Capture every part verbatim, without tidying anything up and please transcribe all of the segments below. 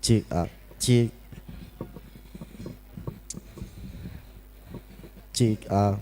Cik A, cik. Cik A.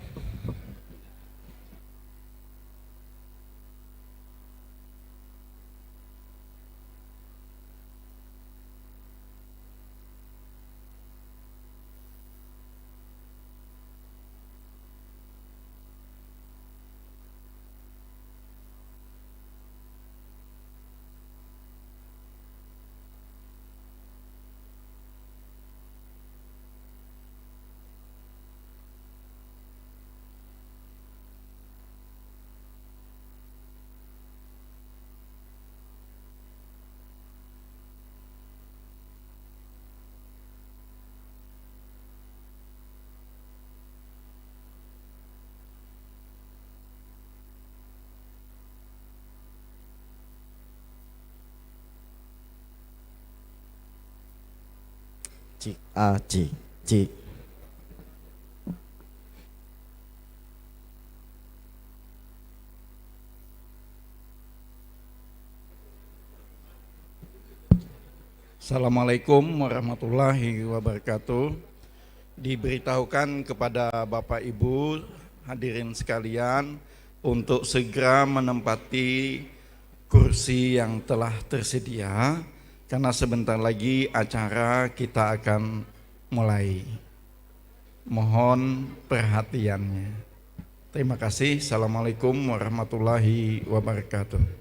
Cik A, cik, cik. Assalamualaikum warahmatullahi wabarakatuh. Diberitahukan kepada Bapak Ibu hadirin sekalian untuk segera menempati kursi yang telah tersedia, karena sebentar lagi acara kita akan mulai. Mohon perhatiannya. Terima kasih. Assalamualaikum warahmatullahi wabarakatuh.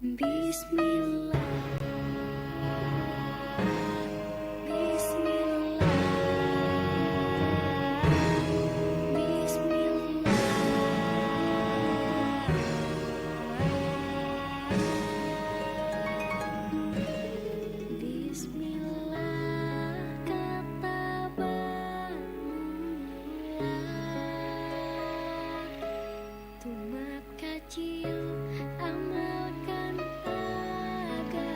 Bismillah. Bismillah. Bismillah. Bismillah kata bamula. Tumat kacil amalkan pagar.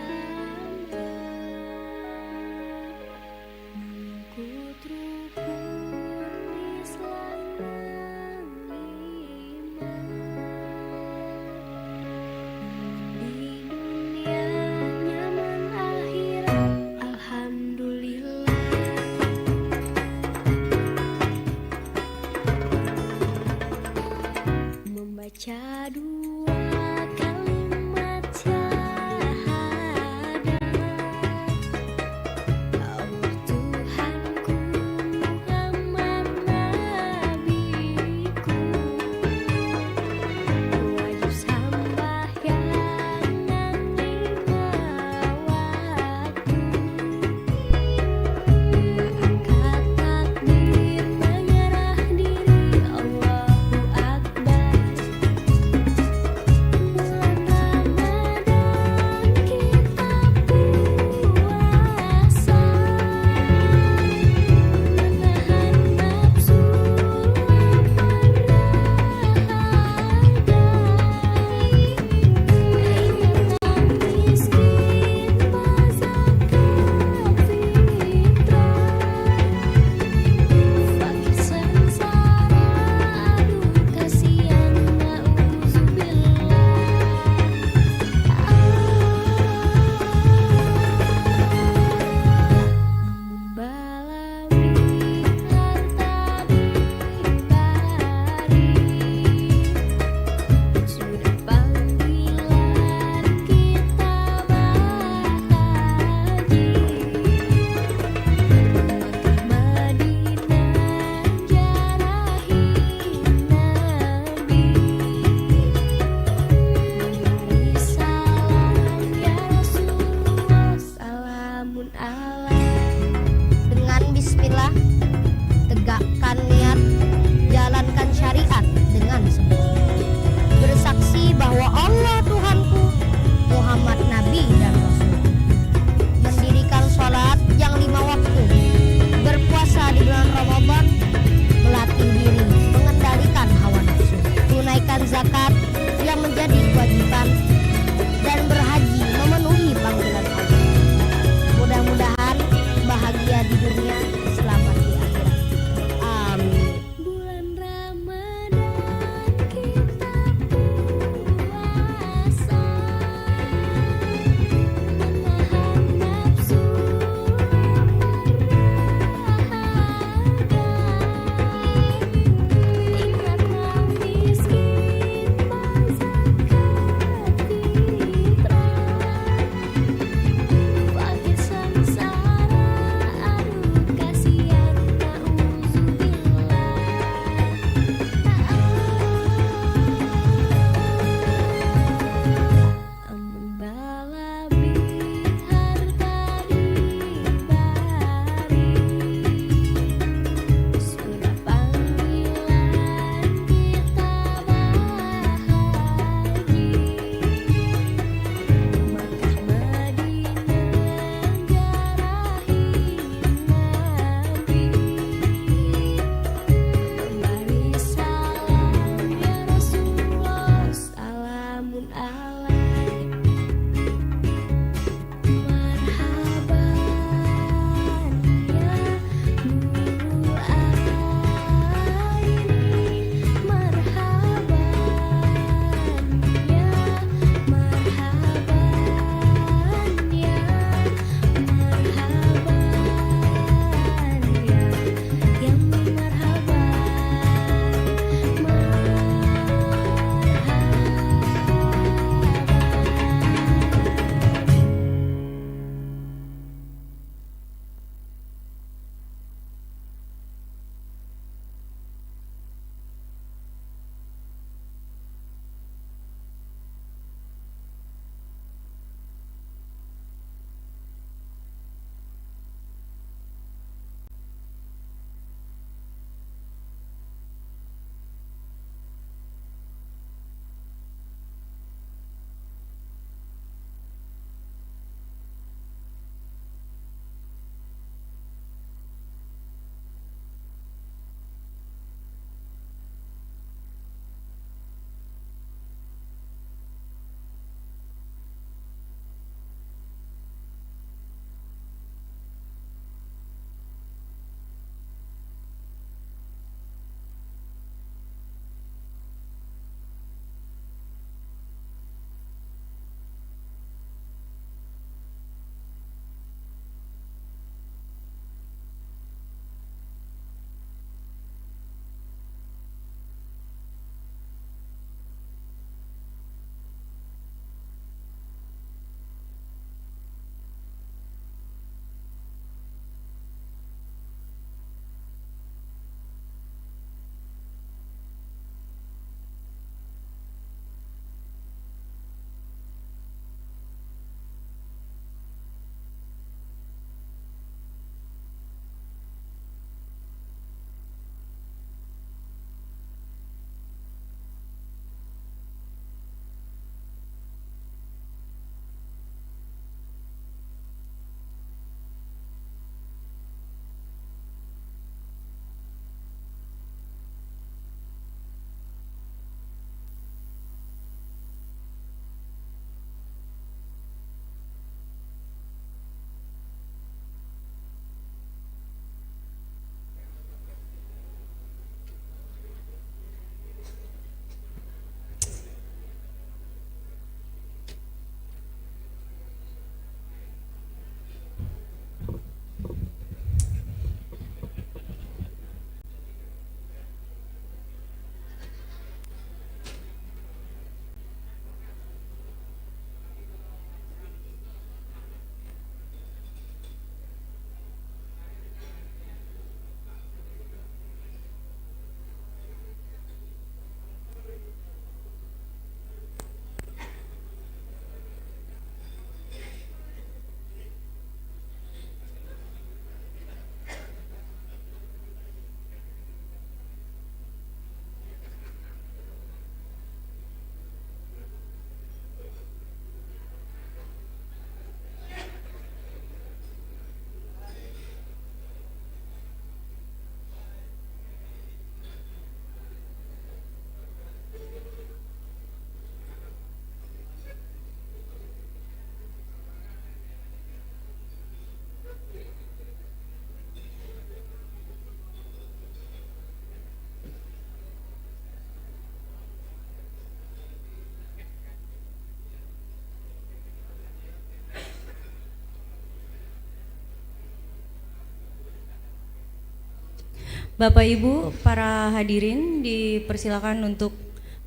Bapak Ibu, para hadirin dipersilakan untuk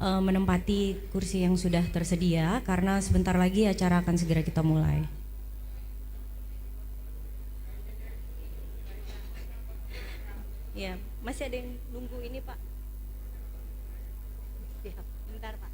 eh, menempati kursi yang sudah tersedia karena sebentar lagi acara akan segera kita mulai. Ya, masih ada yang nunggu ini, Pak. Ya, bentar, Pak.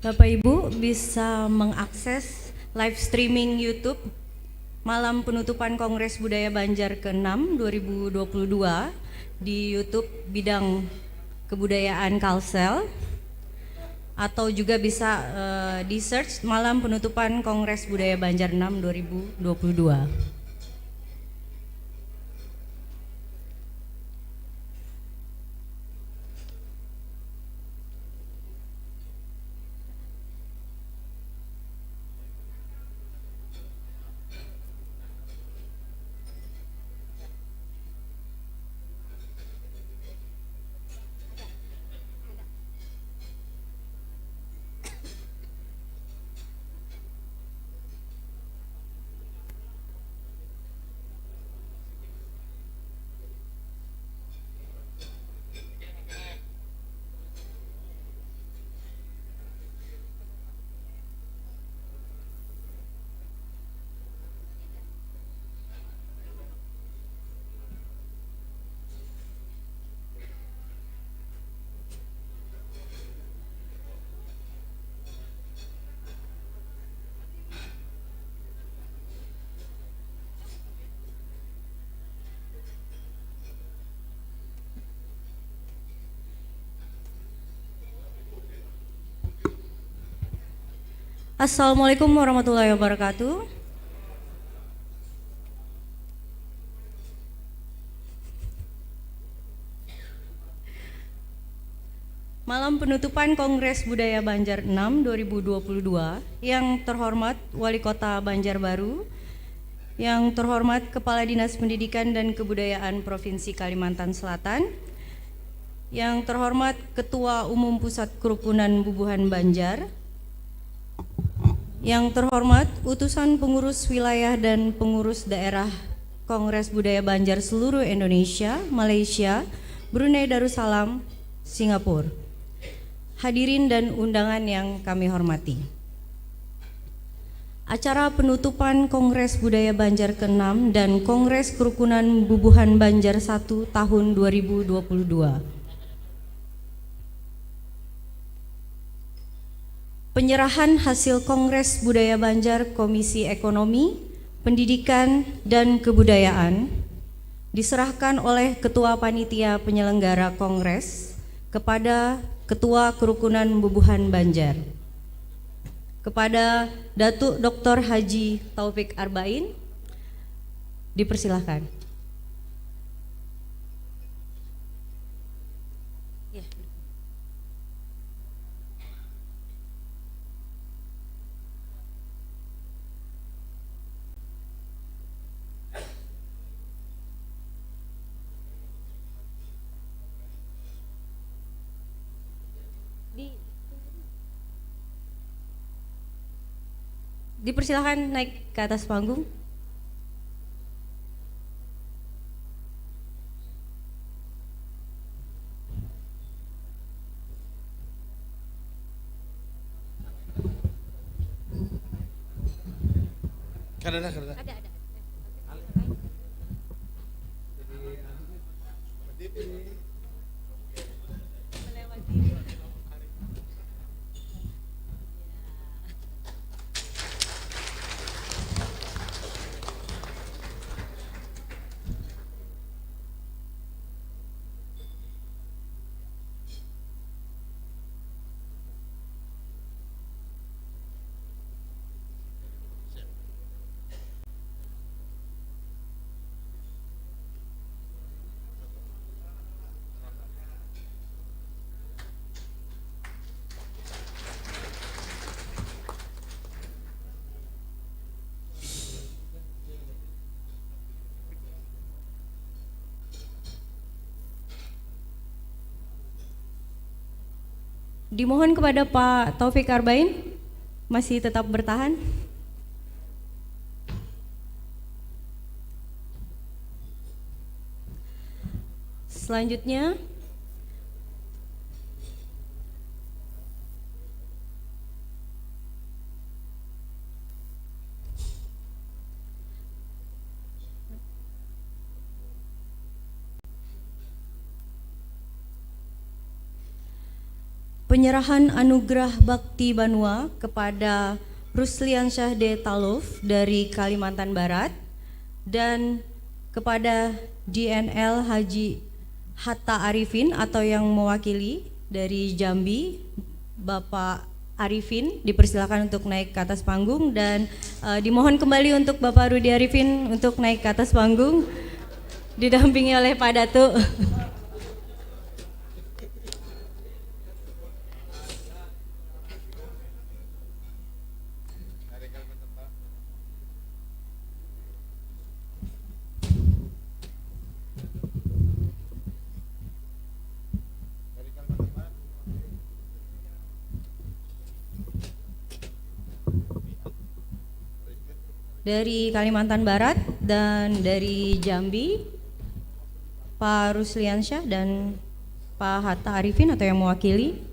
Bapak Ibu bisa mengakses live streaming YouTube Malam Penutupan Kongres Budaya Banjar keenam dua ribu dua puluh dua di YouTube bidang kebudayaan Kalsel, atau juga bisa eh, di search Malam Penutupan Kongres Budaya Banjar enam dua ribu dua puluh dua. Assalamualaikum warahmatullahi wabarakatuh. Malam penutupan Kongres Budaya Banjar enam dua ribu dua puluh dua, yang terhormat Wali Kota Banjarbaru, yang terhormat Kepala Dinas Pendidikan dan Kebudayaan Provinsi Kalimantan Selatan, yang terhormat Ketua Umum Pusat Kerukunan Bubuhan Banjar, Yang terhormat utusan pengurus wilayah dan pengurus daerah Kongres Budaya Banjar seluruh Indonesia, Malaysia, Brunei Darussalam, Singapura. Hadirin dan undangan yang kami hormati. Acara penutupan Kongres Budaya Banjar keenam dan Kongres Kerukunan Bubuhan Banjar satu tahun dua ribu dua puluh dua. Penyerahan hasil Kongres Budaya Banjar Komisi Ekonomi, Pendidikan, dan Kebudayaan diserahkan oleh Ketua Panitia Penyelenggara Kongres kepada Ketua Kerukunan Bubuhan Banjar, kepada Datuk Doktor Haji Taufik Arbain, dipersilahkan. Di, dipersilakan naik ke atas panggung. Kada ada, kada ada. Ada, ada. Dimohon kepada Pak Taufik Arbain masih tetap bertahan. Selanjutnya, penyerahan anugerah bakti banua kepada Rusliansyah D Taluf dari Kalimantan Barat dan kepada D N L Haji Hatta Arifin atau yang mewakili dari Jambi, Bapak Arifin, dipersilakan untuk naik ke atas panggung dan, eh, dimohon kembali untuk Bapak Rudi Arifin untuk naik ke atas panggung, didampingi oleh Pak Datu. Dari Kalimantan Barat dan dari Jambi, Pak Rusliansyah dan Pak Hatta Arifin atau yang mewakili.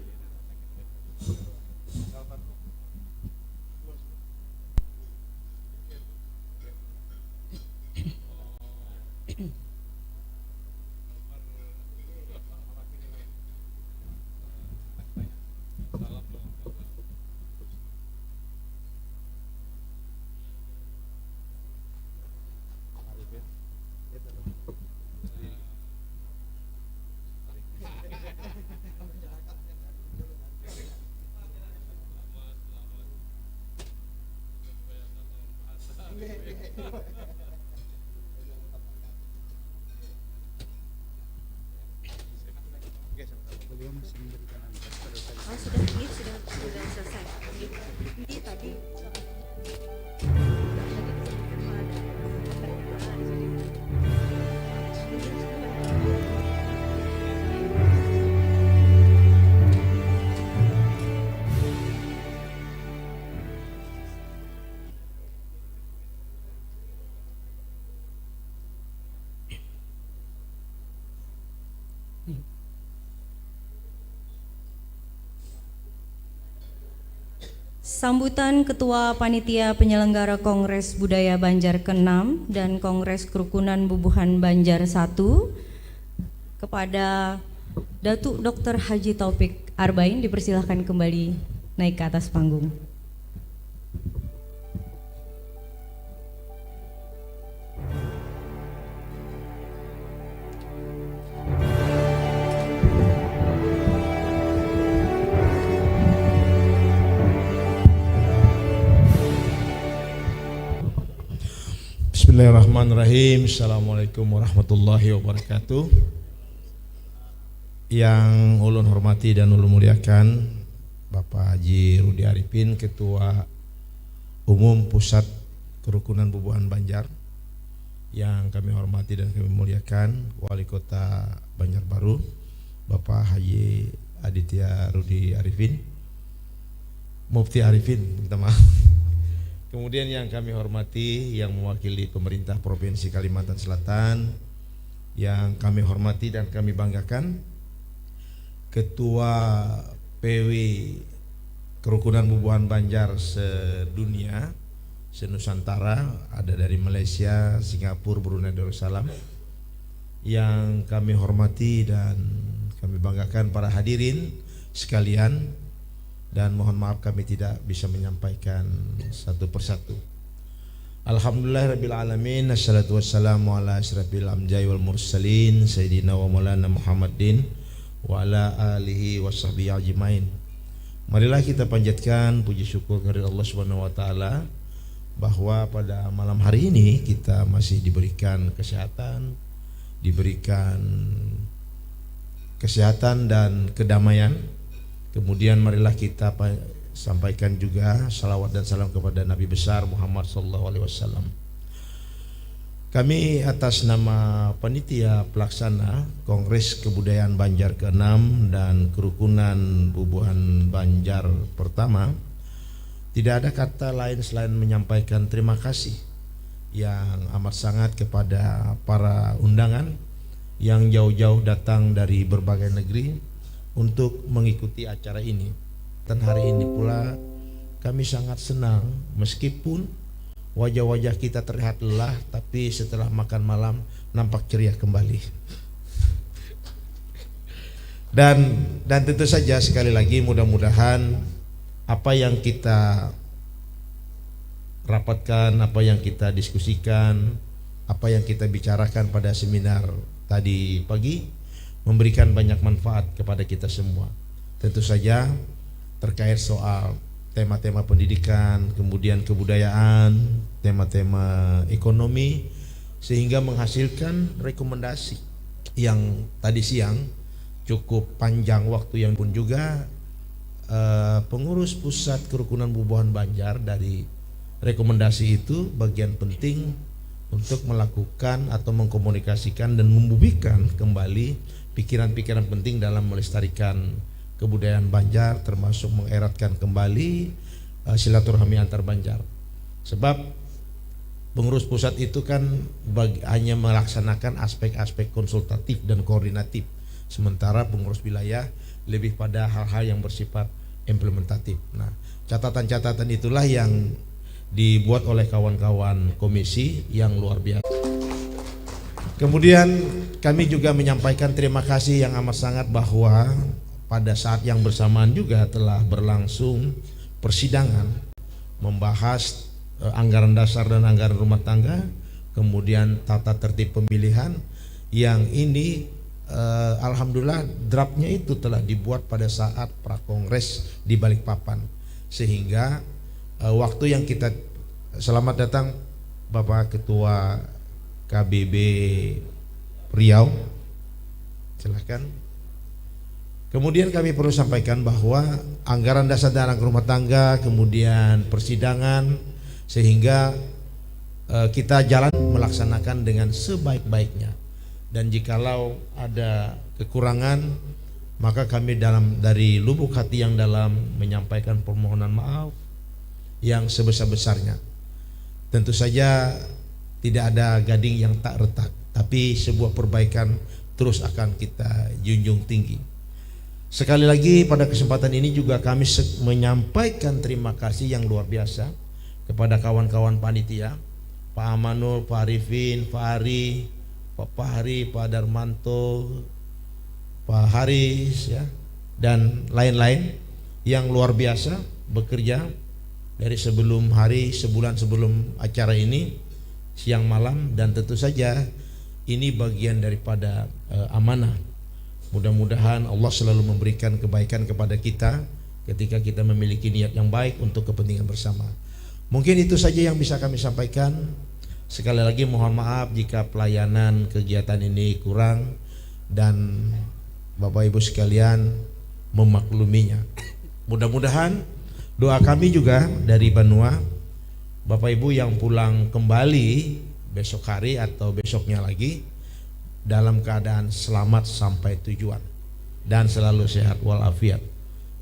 Oh, sudah, ini sudah, sudah selesai. Ini, ini tadi. Sambutan Ketua Panitia Penyelenggara Kongres Budaya Banjar keenam dan Kongres Kerukunan Bubuhan Banjar satu kepada Datuk Doktor Haji Taufik Arbain dipersilahkan kembali naik ke atas panggung. Bismillahirrahmanirrahim. Assalamualaikum warahmatullahi wabarakatuh. Yang ulun hormati dan ulun muliakan Bapak Haji Rudi Arifin, Ketua Umum Pusat Kerukunan Bubuhan Banjar. Yang kami hormati dan kami muliakan Wali Kota Banjarbaru, Bapak Haji Aditya Rudi Arifin, Mufti Arifin, minta maaf. Kemudian yang kami hormati, yang mewakili pemerintah Provinsi Kalimantan Selatan, yang kami hormati dan kami banggakan, Ketua P W Kerukunan Bubuhan Banjar sedunia, senusantara, ada dari Malaysia, Singapura, Brunei Darussalam, yang kami hormati dan kami banggakan, para hadirin sekalian, dan mohon maaf kami tidak bisa menyampaikan satu persatu. Alhamdulillahirabbil alamin, assalatu wassalamu ala asyrafil anbiya'i wal mursalin, sayyidina wa maulana Muhammadin wa ala alihi wa sahbihi ajmain. Marilah kita panjatkan puji syukur kehadirat Allah Subhanahu wa taala bahwa pada malam hari ini kita masih diberikan kesehatan, diberikan kesehatan dan kedamaian. Kemudian marilah kita pa- sampaikan juga salawat dan salam kepada Nabi besar Muhammad sallallahu alaihi wasallam. Kami atas nama panitia pelaksana Kongres Kebudayaan Banjar keenam dan Kerukunan Bubuhan Banjar pertama, tidak ada kata lain selain menyampaikan terima kasih yang amat sangat kepada para undangan yang jauh-jauh datang dari berbagai negeri untuk mengikuti acara ini. Dan hari ini pula kami sangat senang meskipun wajah-wajah kita terlihat lelah, tapi setelah makan malam nampak ceria kembali. Dan dan tentu saja sekali lagi mudah-mudahan apa yang kita rapatkan, apa yang kita diskusikan, apa yang kita bicarakan pada seminar tadi pagi memberikan banyak manfaat kepada kita semua. Tentu saja terkait soal tema-tema pendidikan, kemudian kebudayaan, tema-tema ekonomi, sehingga menghasilkan rekomendasi yang tadi siang cukup panjang waktu yang pun juga eh, pengurus pusat kerukunan bubuhan Banjar dari rekomendasi itu bagian penting untuk melakukan atau mengkomunikasikan dan membumikan kembali pikiran-pikiran penting dalam melestarikan kebudayaan Banjar, termasuk mengeratkan kembali uh, silaturahmi antar Banjar. Sebab pengurus pusat itu kan bagi, hanya melaksanakan aspek-aspek konsultatif dan koordinatif, sementara pengurus wilayah lebih pada hal-hal yang bersifat implementatif. Nah, catatan-catatan itulah yang dibuat oleh kawan-kawan komisi yang luar biasa. Kemudian kami juga menyampaikan terima kasih yang amat sangat bahwa pada saat yang bersamaan juga telah berlangsung persidangan membahas eh, anggaran dasar dan anggaran rumah tangga, kemudian tata tertib pemilihan yang ini eh, alhamdulillah draftnya itu telah dibuat pada saat prakongres di Balikpapan, sehingga eh, waktu yang kita selamat datang Bapak Ketua K B B Riau, silahkan. Kemudian kami perlu sampaikan bahwa anggaran dasar dan anggaran rumah tangga, kemudian persidangan, sehingga eh, kita jalan melaksanakan dengan sebaik-baiknya. Dan jikalau ada kekurangan, maka kami dalam dari lubuk hati yang dalam menyampaikan permohonan maaf yang sebesar-besarnya. Tentu saja tidak ada gading yang tak retak, tapi sebuah perbaikan terus akan kita junjung tinggi. Sekali lagi, pada kesempatan ini juga kami menyampaikan terima kasih yang luar biasa kepada kawan-kawan panitia, Pak Amanul, Pak Arifin, Pak Ari, Pak Fahri, Pak Darmanto, Pak Haris, ya, dan lain-lain yang luar biasa bekerja dari sebelum hari, sebulan sebelum acara ini, siang malam, dan tentu saja ini bagian daripada uh, amanah. Mudah-mudahan Allah selalu memberikan kebaikan kepada kita ketika kita memiliki niat yang baik untuk kepentingan bersama. Mungkin itu saja yang bisa kami sampaikan. Sekali lagi mohon maaf jika pelayanan kegiatan ini kurang dan Bapak Ibu sekalian memakluminya. Mudah-mudahan doa kami juga dari Banua, Bapak Ibu yang pulang kembali besok hari atau besoknya lagi dalam keadaan selamat sampai tujuan dan selalu sehat walafiat.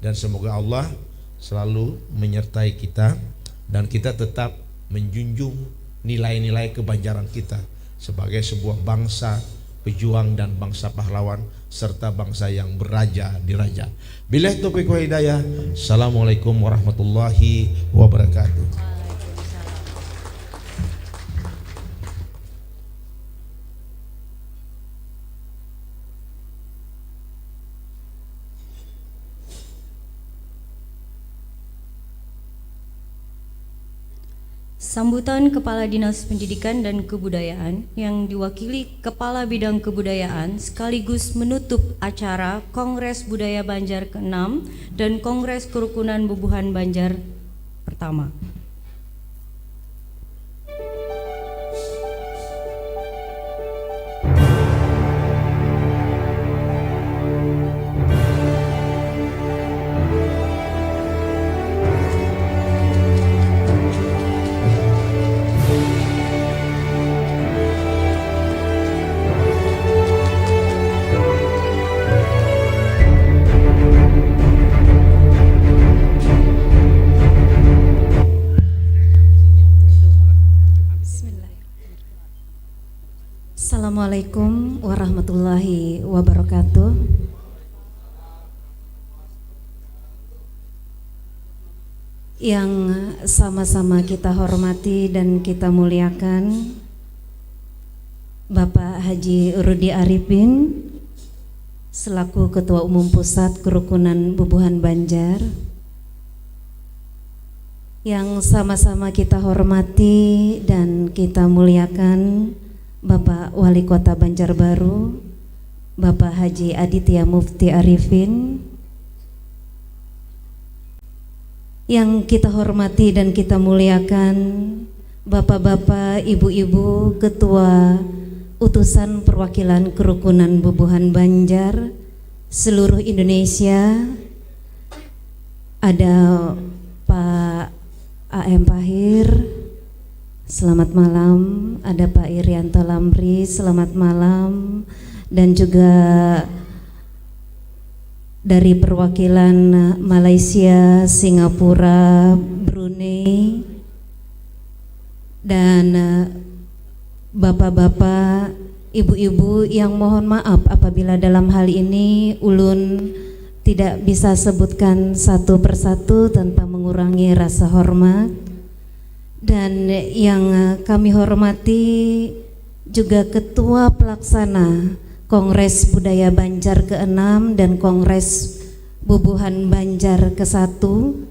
Dan semoga Allah selalu menyertai kita dan kita tetap menjunjung nilai-nilai kebanjaran kita sebagai sebuah bangsa pejuang dan bangsa pahlawan serta bangsa yang beraja diraja. Billahi taufiq wal hidayah. Assalamualaikum warahmatullahi wabarakatuh. Sambutan Kepala Dinas Pendidikan dan Kebudayaan yang diwakili Kepala Bidang Kebudayaan sekaligus menutup acara Kongres Budaya Banjar keenam dan Kongres Kerukunan Bubuhan Banjar pertama. Assalamualaikum warahmatullahi wabarakatuh. Yang sama-sama kita hormati dan kita muliakan, Bapak Haji Rudi Arifin selaku Ketua Umum Pusat Kerukunan Bubuhan Banjar. Yang sama-sama kita hormati dan kita muliakan, Bapak Wali Kota Banjarbaru, Bapak Haji Aditya Mufti Arifin. Yang kita hormati dan kita muliakan, Bapak-bapak, Ibu-ibu, Ketua Utusan Perwakilan Kerukunan Bubuhan Banjar seluruh Indonesia, ada Pak A M Pahir, selamat malam. Ada Pak Irianto Lamri, selamat malam. Dan juga dari perwakilan Malaysia, Singapura, Brunei, dan eh, bapak-bapak, ibu-ibu yang mohon maaf apabila dalam hal ini ulun tidak bisa sebutkan satu persatu tanpa mengurangi rasa hormat. Dan yang eh, kami hormati juga Ketua Pelaksana Kongres Budaya Banjar keenam dan Kongres Bubuhan Banjar kesatu,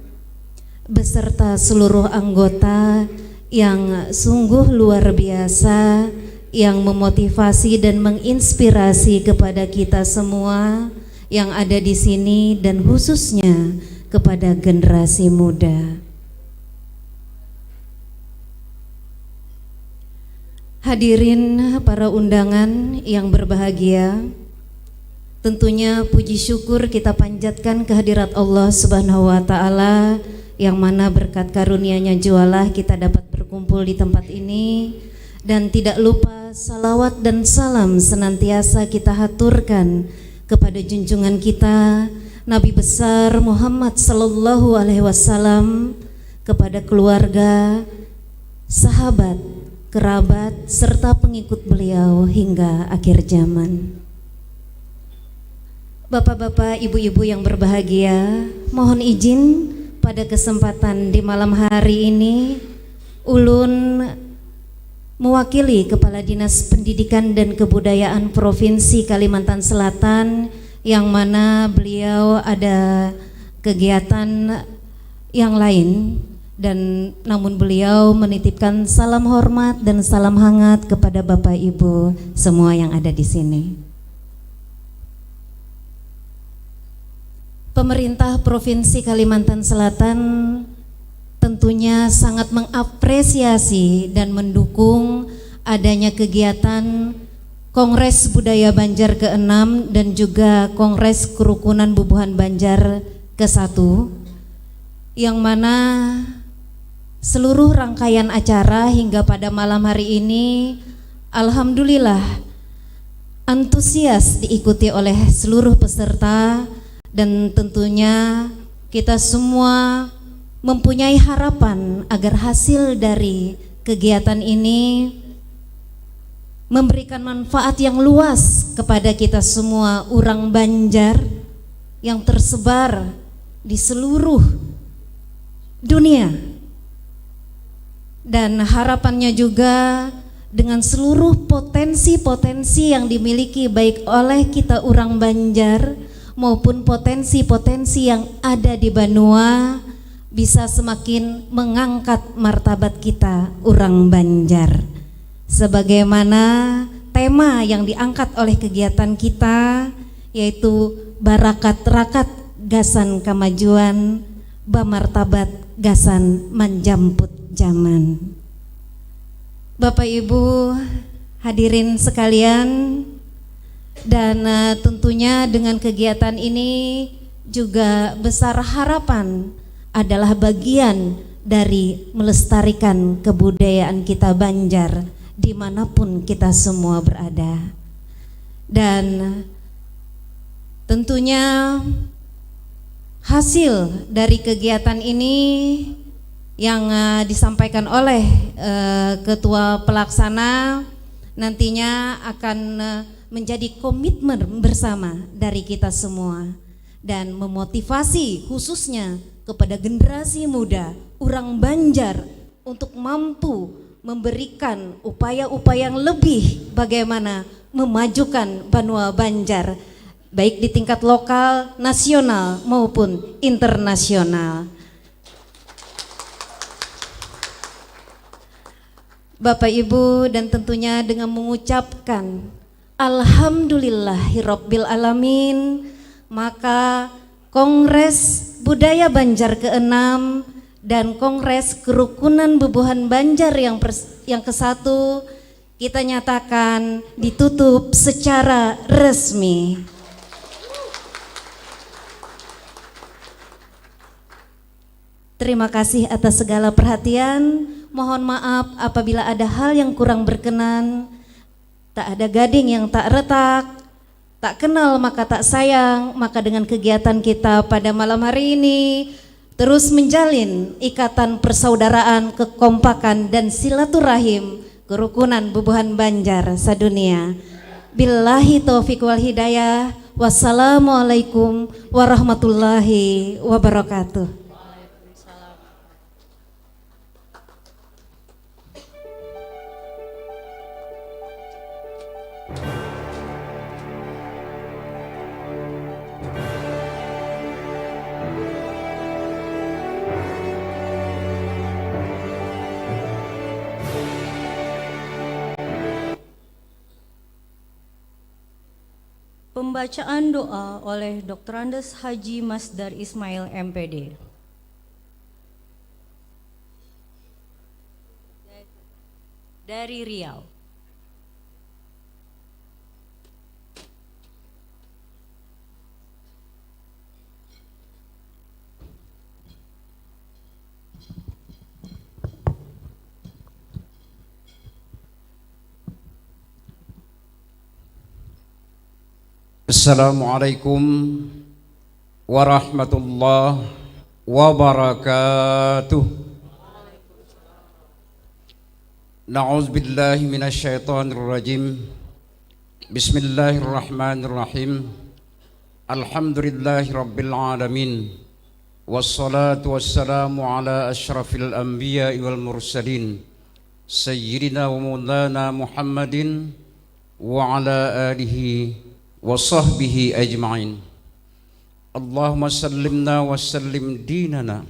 beserta seluruh anggota yang sungguh luar biasa, yang memotivasi dan menginspirasi kepada kita semua yang ada di sini, dan khususnya kepada generasi muda. Hadirin para undangan yang berbahagia, tentunya puji syukur kita panjatkan kehadirat Allah Subhanahu wa Ta'ala, yang mana berkat karunia-Nya jualah kita dapat berkumpul di tempat ini. Dan tidak lupa, salawat dan salam senantiasa kita haturkan kepada junjungan kita, Nabi Besar Muhammad Sallallahu Alaihi Wasallam, kepada keluarga, sahabat, kerabat, serta pengikut beliau hingga akhir zaman. Bapak-bapak, ibu-ibu yang berbahagia, mohon izin pada kesempatan di malam hari ini, ulun mewakili Kepala Dinas Pendidikan dan Kebudayaan Provinsi Kalimantan Selatan, yang mana beliau ada kegiatan yang lain, dan namun beliau menitipkan salam hormat dan salam hangat kepada Bapak Ibu semua yang ada di sini. Pemerintah Provinsi Kalimantan Selatan tentunya sangat mengapresiasi dan mendukung adanya kegiatan Kongres Budaya Banjar keenam dan juga Kongres Kerukunan Bubuhan Banjar kesatu, yang mana seluruh rangkaian acara hingga pada malam hari ini, alhamdulillah, antusias diikuti oleh seluruh peserta, dan tentunya kita semua mempunyai harapan agar hasil dari kegiatan ini memberikan manfaat yang luas kepada kita semua orang Banjar yang tersebar di seluruh dunia. Dan harapannya juga, dengan seluruh potensi-potensi yang dimiliki baik oleh kita orang Banjar maupun potensi-potensi yang ada di banua, bisa semakin mengangkat martabat kita orang Banjar. Sebagaimana tema yang diangkat oleh kegiatan kita, yaitu barakat-rakat gasan kamajuan, bamartabat gasan manjamput zaman. Bapak Ibu hadirin sekalian, dan eh, tentunya dengan kegiatan ini juga besar harapan adalah bagian dari melestarikan kebudayaan kita Banjar dimanapun kita semua berada. Dan tentunya hasil dari kegiatan ini yang eh, disampaikan oleh eh, ketua pelaksana nantinya akan eh, menjadi komitmen bersama dari kita semua dan memotivasi khususnya kepada generasi muda orang Banjar untuk mampu memberikan upaya-upaya yang lebih bagaimana memajukan banua Banjar, baik di tingkat lokal, nasional, maupun internasional. Bapak Ibu, dan tentunya dengan mengucapkan Alhamdulillahirabbil alamin, maka Kongres Budaya Banjar keenam dan Kongres Kerukunan Bubuhan Banjar yang pers- yang kesatu kita nyatakan ditutup secara resmi. Terima kasih atas segala perhatian. Mohon maaf apabila ada hal yang kurang berkenan. Tak ada gading yang tak retak, tak kenal maka tak sayang. Maka dengan kegiatan kita pada malam hari ini, terus menjalin ikatan persaudaraan, kekompakan, dan silaturahim kerukunan bubuhan Banjar sadunia. Billahi taufik wal hidayah. Wassalamualaikum warahmatullahi wabarakatuh. Pembacaan doa oleh Doktorandus Haji Masdar Ismail, M P D. Dari Riau. Assalamualaikum warahmatullahi wabarakatuh. Na'udzubillahi minasyaitonirrajim. Bismillahirrahmanirrahim. Alhamdulillahirabbil alamin. Wassalatu wassalamu ala asyrafil anbiya'i wal mursalin, sayyidina wa maulana Muhammadin wa ala alihi wa sahbihi ajma'in. Allahumma sallimna wa sallim dinana.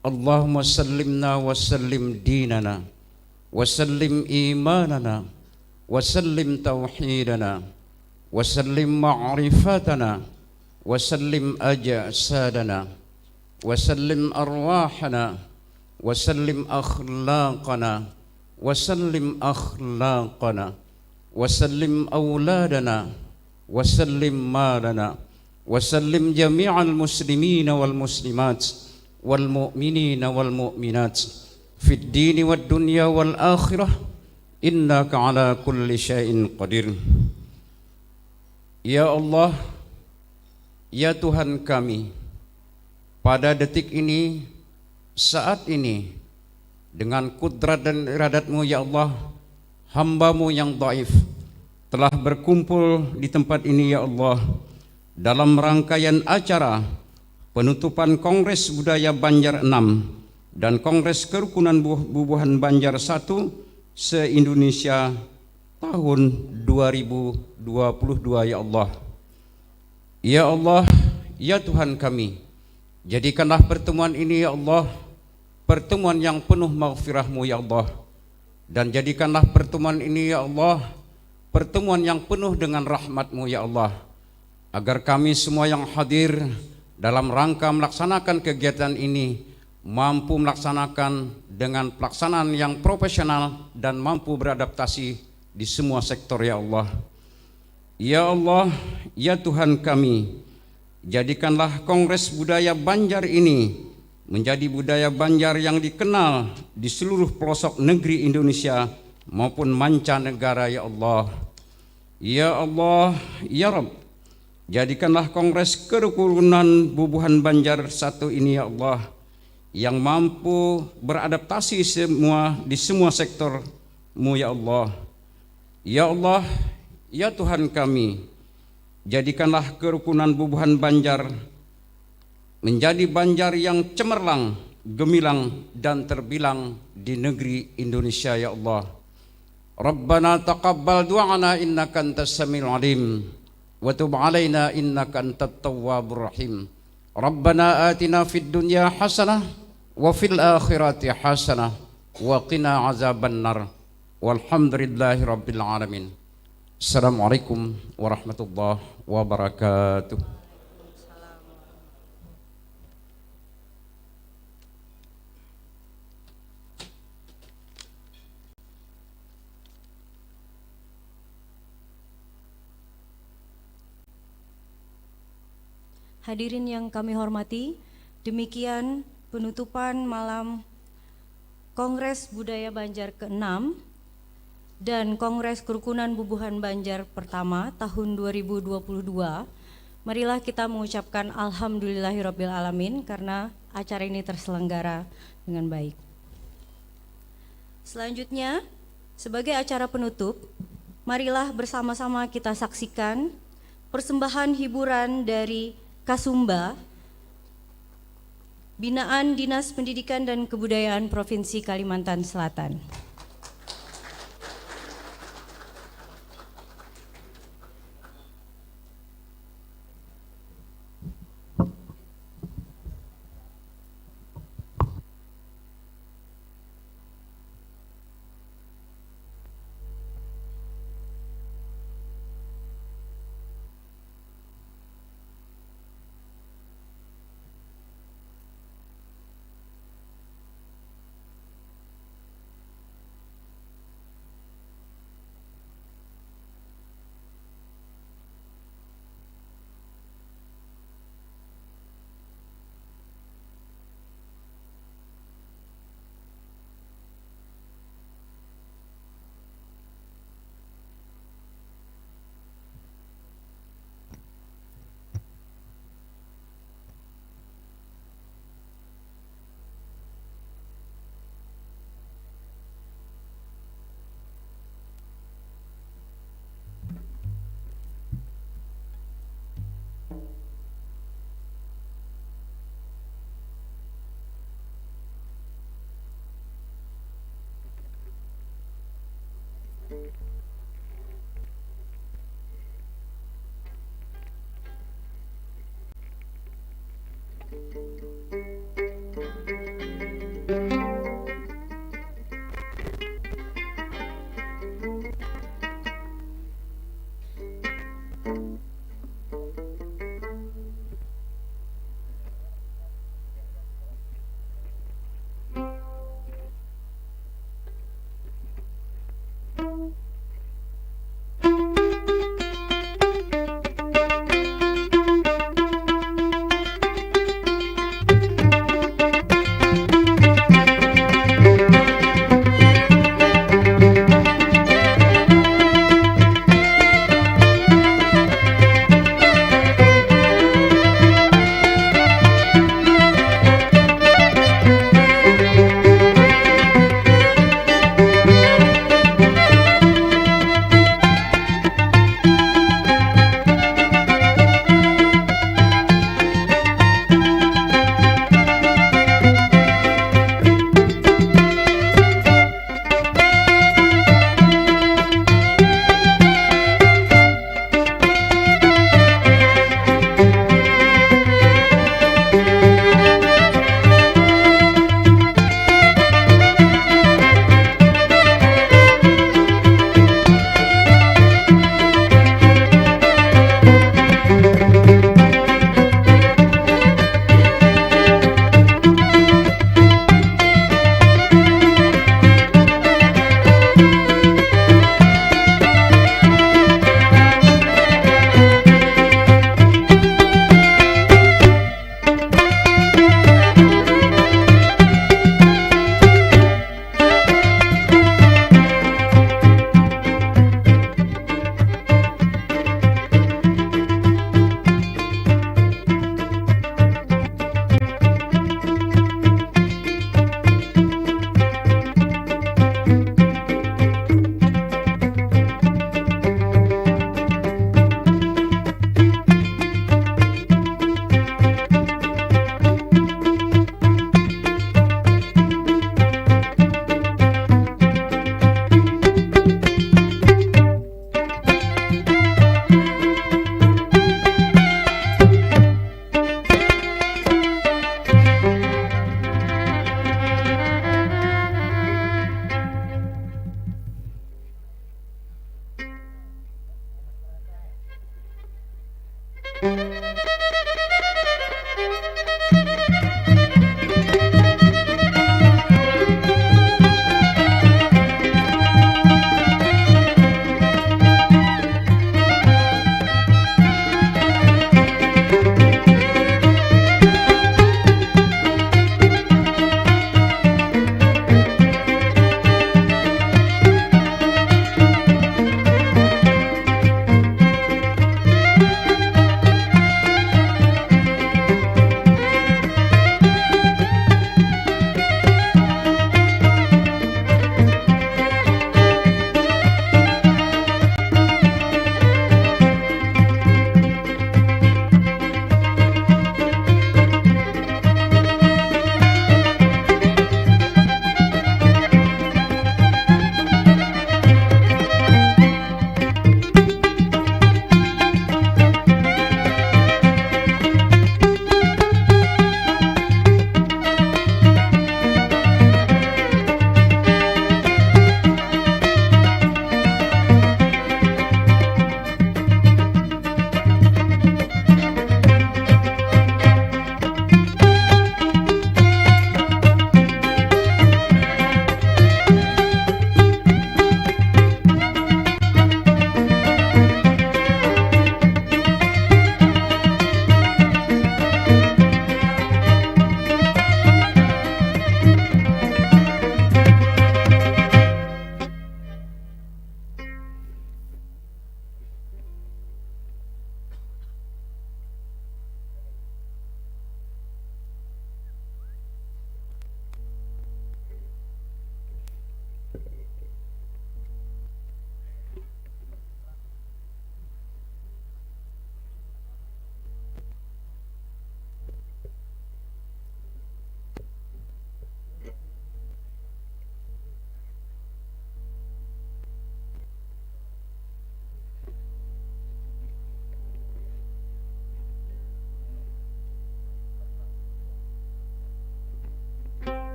Allahumma sallimna wa sallim dinana. Wa sallim imanana. Wa sallim tauhidana. Wa sallim ma'rifatana. Wa sallim ajsadana. Wa sallim arwahana. Wa sallim akhlaqana. Wa sallim akhlaqana. Wa sallim auladana. Wa sallim malana. Wa sallim jami'al muslimina wal muslimat. Wal mu'minina wal mu'minat. Fid dini wad dunya wal akhirah. Innaka ala kulli syai'in qadir. Ya Allah, ya Tuhan kami, pada detik ini, saat ini, dengan kudrat dan iradat-Mu, ya Allah, hamba-Mu yang dhaif telah berkumpul di tempat ini, ya Allah, dalam rangkaian acara penutupan Kongres Budaya Banjar enam dan Kongres Kerukunan Bu-, Bubuhan Banjar satu se-Indonesia tahun dua ribu dua puluh dua, ya Allah. Ya Allah, ya Tuhan kami, jadikanlah pertemuan ini, ya Allah, pertemuan yang penuh maghfirah-Mu, ya Allah. Dan jadikanlah pertemuan ini, ya Allah, pertemuan yang penuh dengan rahmat-Mu, ya Allah. Agar kami semua yang hadir dalam rangka melaksanakan kegiatan ini mampu melaksanakan dengan pelaksanaan yang profesional dan mampu beradaptasi di semua sektor, ya Allah. Ya Allah, ya Tuhan kami, jadikanlah Kongres Budaya Banjar ini menjadi budaya Banjar yang dikenal di seluruh pelosok negeri Indonesia maupun mancanegara, ya Allah. Ya Allah, ya Rabb, jadikanlah Kongres Kerukunan Bubuhan Banjar satu ini, ya Allah, yang mampu beradaptasi semua di semua sektor-Mu, ya Allah. Ya Allah, ya Tuhan kami, jadikanlah Kerukunan Bubuhan Banjar menjadi Banjar yang cemerlang, gemilang, dan terbilang di negeri Indonesia, ya Allah. Rabbana taqabbal du'ana innaka antas samiul alim, wa tub alaina innaka antat tawwabur rahim. Rabbana atina fid dunya hasanah, wa fil akhirati hasanah, wa qina azabannar. Walhamdulillahi rabbil alamin. Assalamualaikum warahmatullahi wabarakatuh. Hadirin yang kami hormati, demikian penutupan malam Kongres Budaya Banjar keenam dan Kongres Kerukunan Bubuhan Banjar pertama tahun dua ribu dua puluh dua. Marilah kita mengucapkan alhamdulillahirabbil alamin karena acara ini terselenggara dengan baik. Selanjutnya, sebagai acara penutup, marilah bersama-sama kita saksikan persembahan hiburan dari Kasumba, binaan Dinas Pendidikan dan Kebudayaan Provinsi Kalimantan Selatan.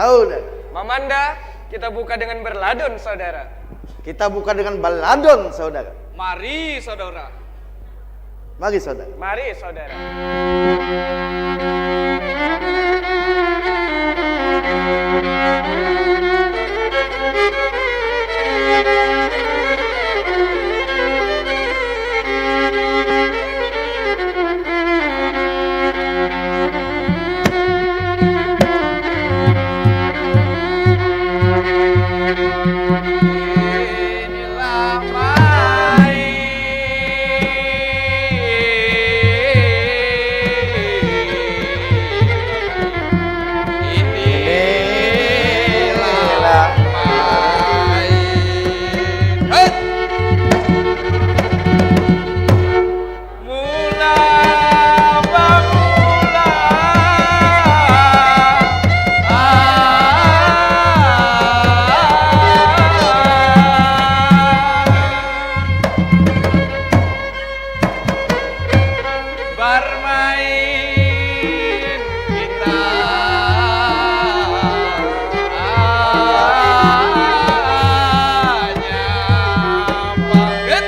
Saudara. Mamanda, kita buka dengan berladon, saudara. Kita buka dengan baladon, saudara. Mari, saudara. Mari, saudara. Mari, saudara. Mula bamula. Barmain kita hanya paget.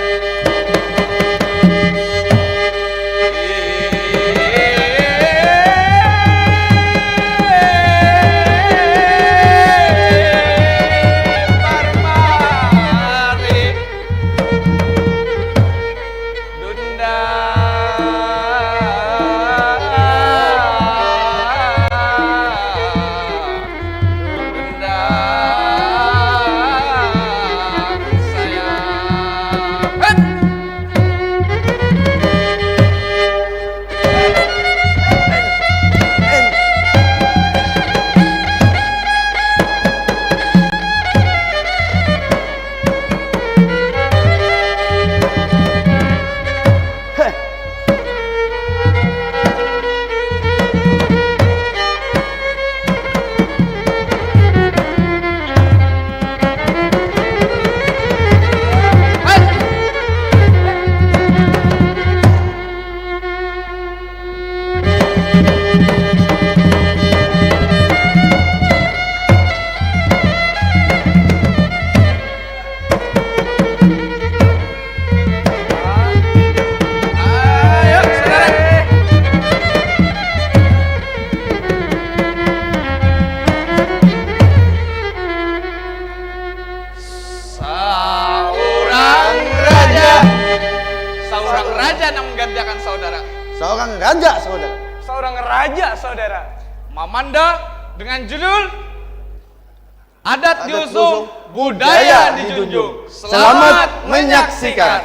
Parmari. Dunda. Dunda sayang. Saurang raja. Saurang raja nang menggantikan saudara. Saurang raja, saudara. Saurang raja, saudara. Mamanda dengan judul Adat diusung, budaya dijunjung. Selamat menyaksikan.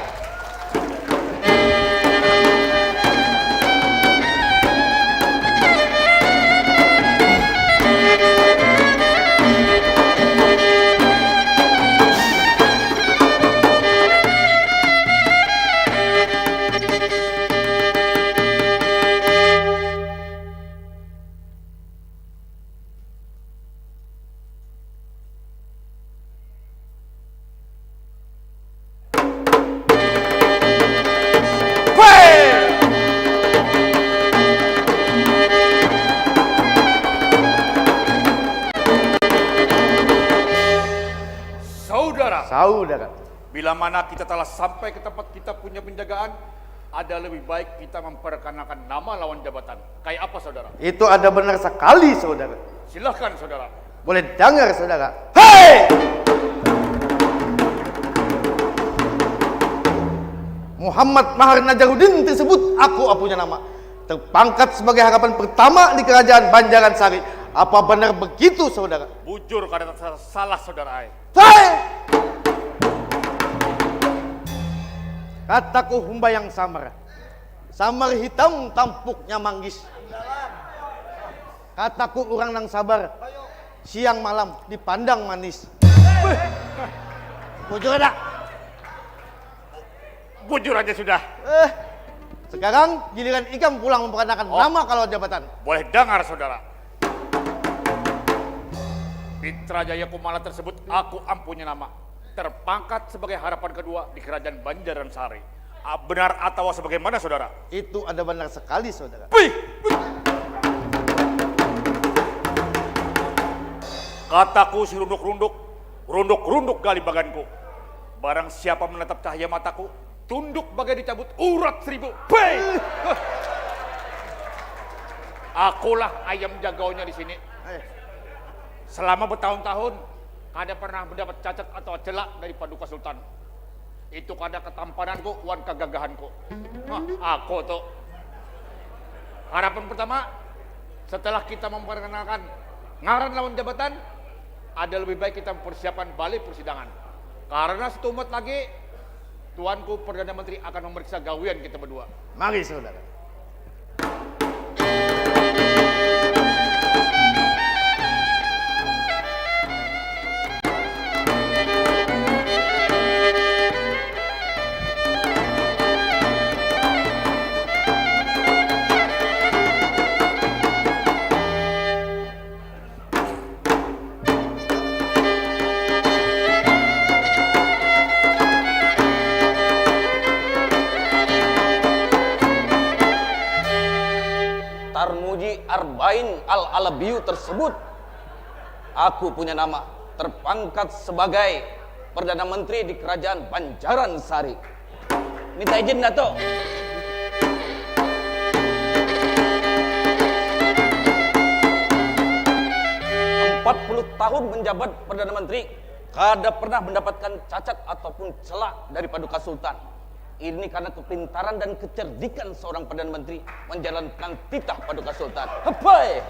Saudara. Saudara. Bila mana kita telah sampai ke tempat kita punya penjagaan, ada lebih baik kita memperkenalkan nama lawan jabatan. Kayak apa, saudara? Itu ada benar sekali, saudara. Silahkan, saudara. Boleh dangar, saudara. Hei! Muhammad Mahar Najarudin tersebut, aku apunya nama. Terpangkat sebagai harapan pertama di kerajaan Banjaran Sari. Apa benar begitu, saudara? Bujur, kada tersalah, saudara ai. Hei! Kataku humbayang samar. Samar hitam tampuknya manggis. Kataku urang nang sabar. Siang malam dipandang manis. Bujur ada. Bujur aja sudah. Eh, sekarang giliran ikam pulang memperkenalkan nama kalau jabatan. Boleh dangar, saudara. Pitra Jaya Kumala tersebut aku ampunya nama. Terpangkat sebagai harapan kedua di kerajaan Banjaran Sari. Ah, benar atawa sebagaimana, saudara? Itu ada benar sekali, saudara. Wih! Wih! Kataku si runduk-runduk, runduk-runduk gali baganku. Barang siapa menatap cahaya mataku, tunduk bagai dicabut urat seribu. Pei! Akulah ayam jagaunya di sini. Selama bertahun-tahun, kada pernah mendapat cacat atau celak dari Paduka Sultan. Itu kada ketampananku wan kegagahanku. Hah, aku tu. Harapan pertama, setelah kita memperkenalkan ngaran lawan jabatan, ada lebih baik kita mempersiapkan balai persidangan. Karena setumat lagi, Tuanku Perdana Menteri akan memeriksa gawian kita berdua. Mari, saudara. Tarmuji Arbain Al-Alabiyu tersebut, aku punya nama terpangkat sebagai Perdana Menteri di Kerajaan Banjaran Sari. Minta izin, Datuk. Empat puluh tahun menjabat Perdana Menteri, kada pernah mendapatkan cacat ataupun celak dari Paduka Sultan. Ini karena kepintaran dan kecerdikan seorang Perdana Menteri menjalankan titah Paduka Sultan. Hepai!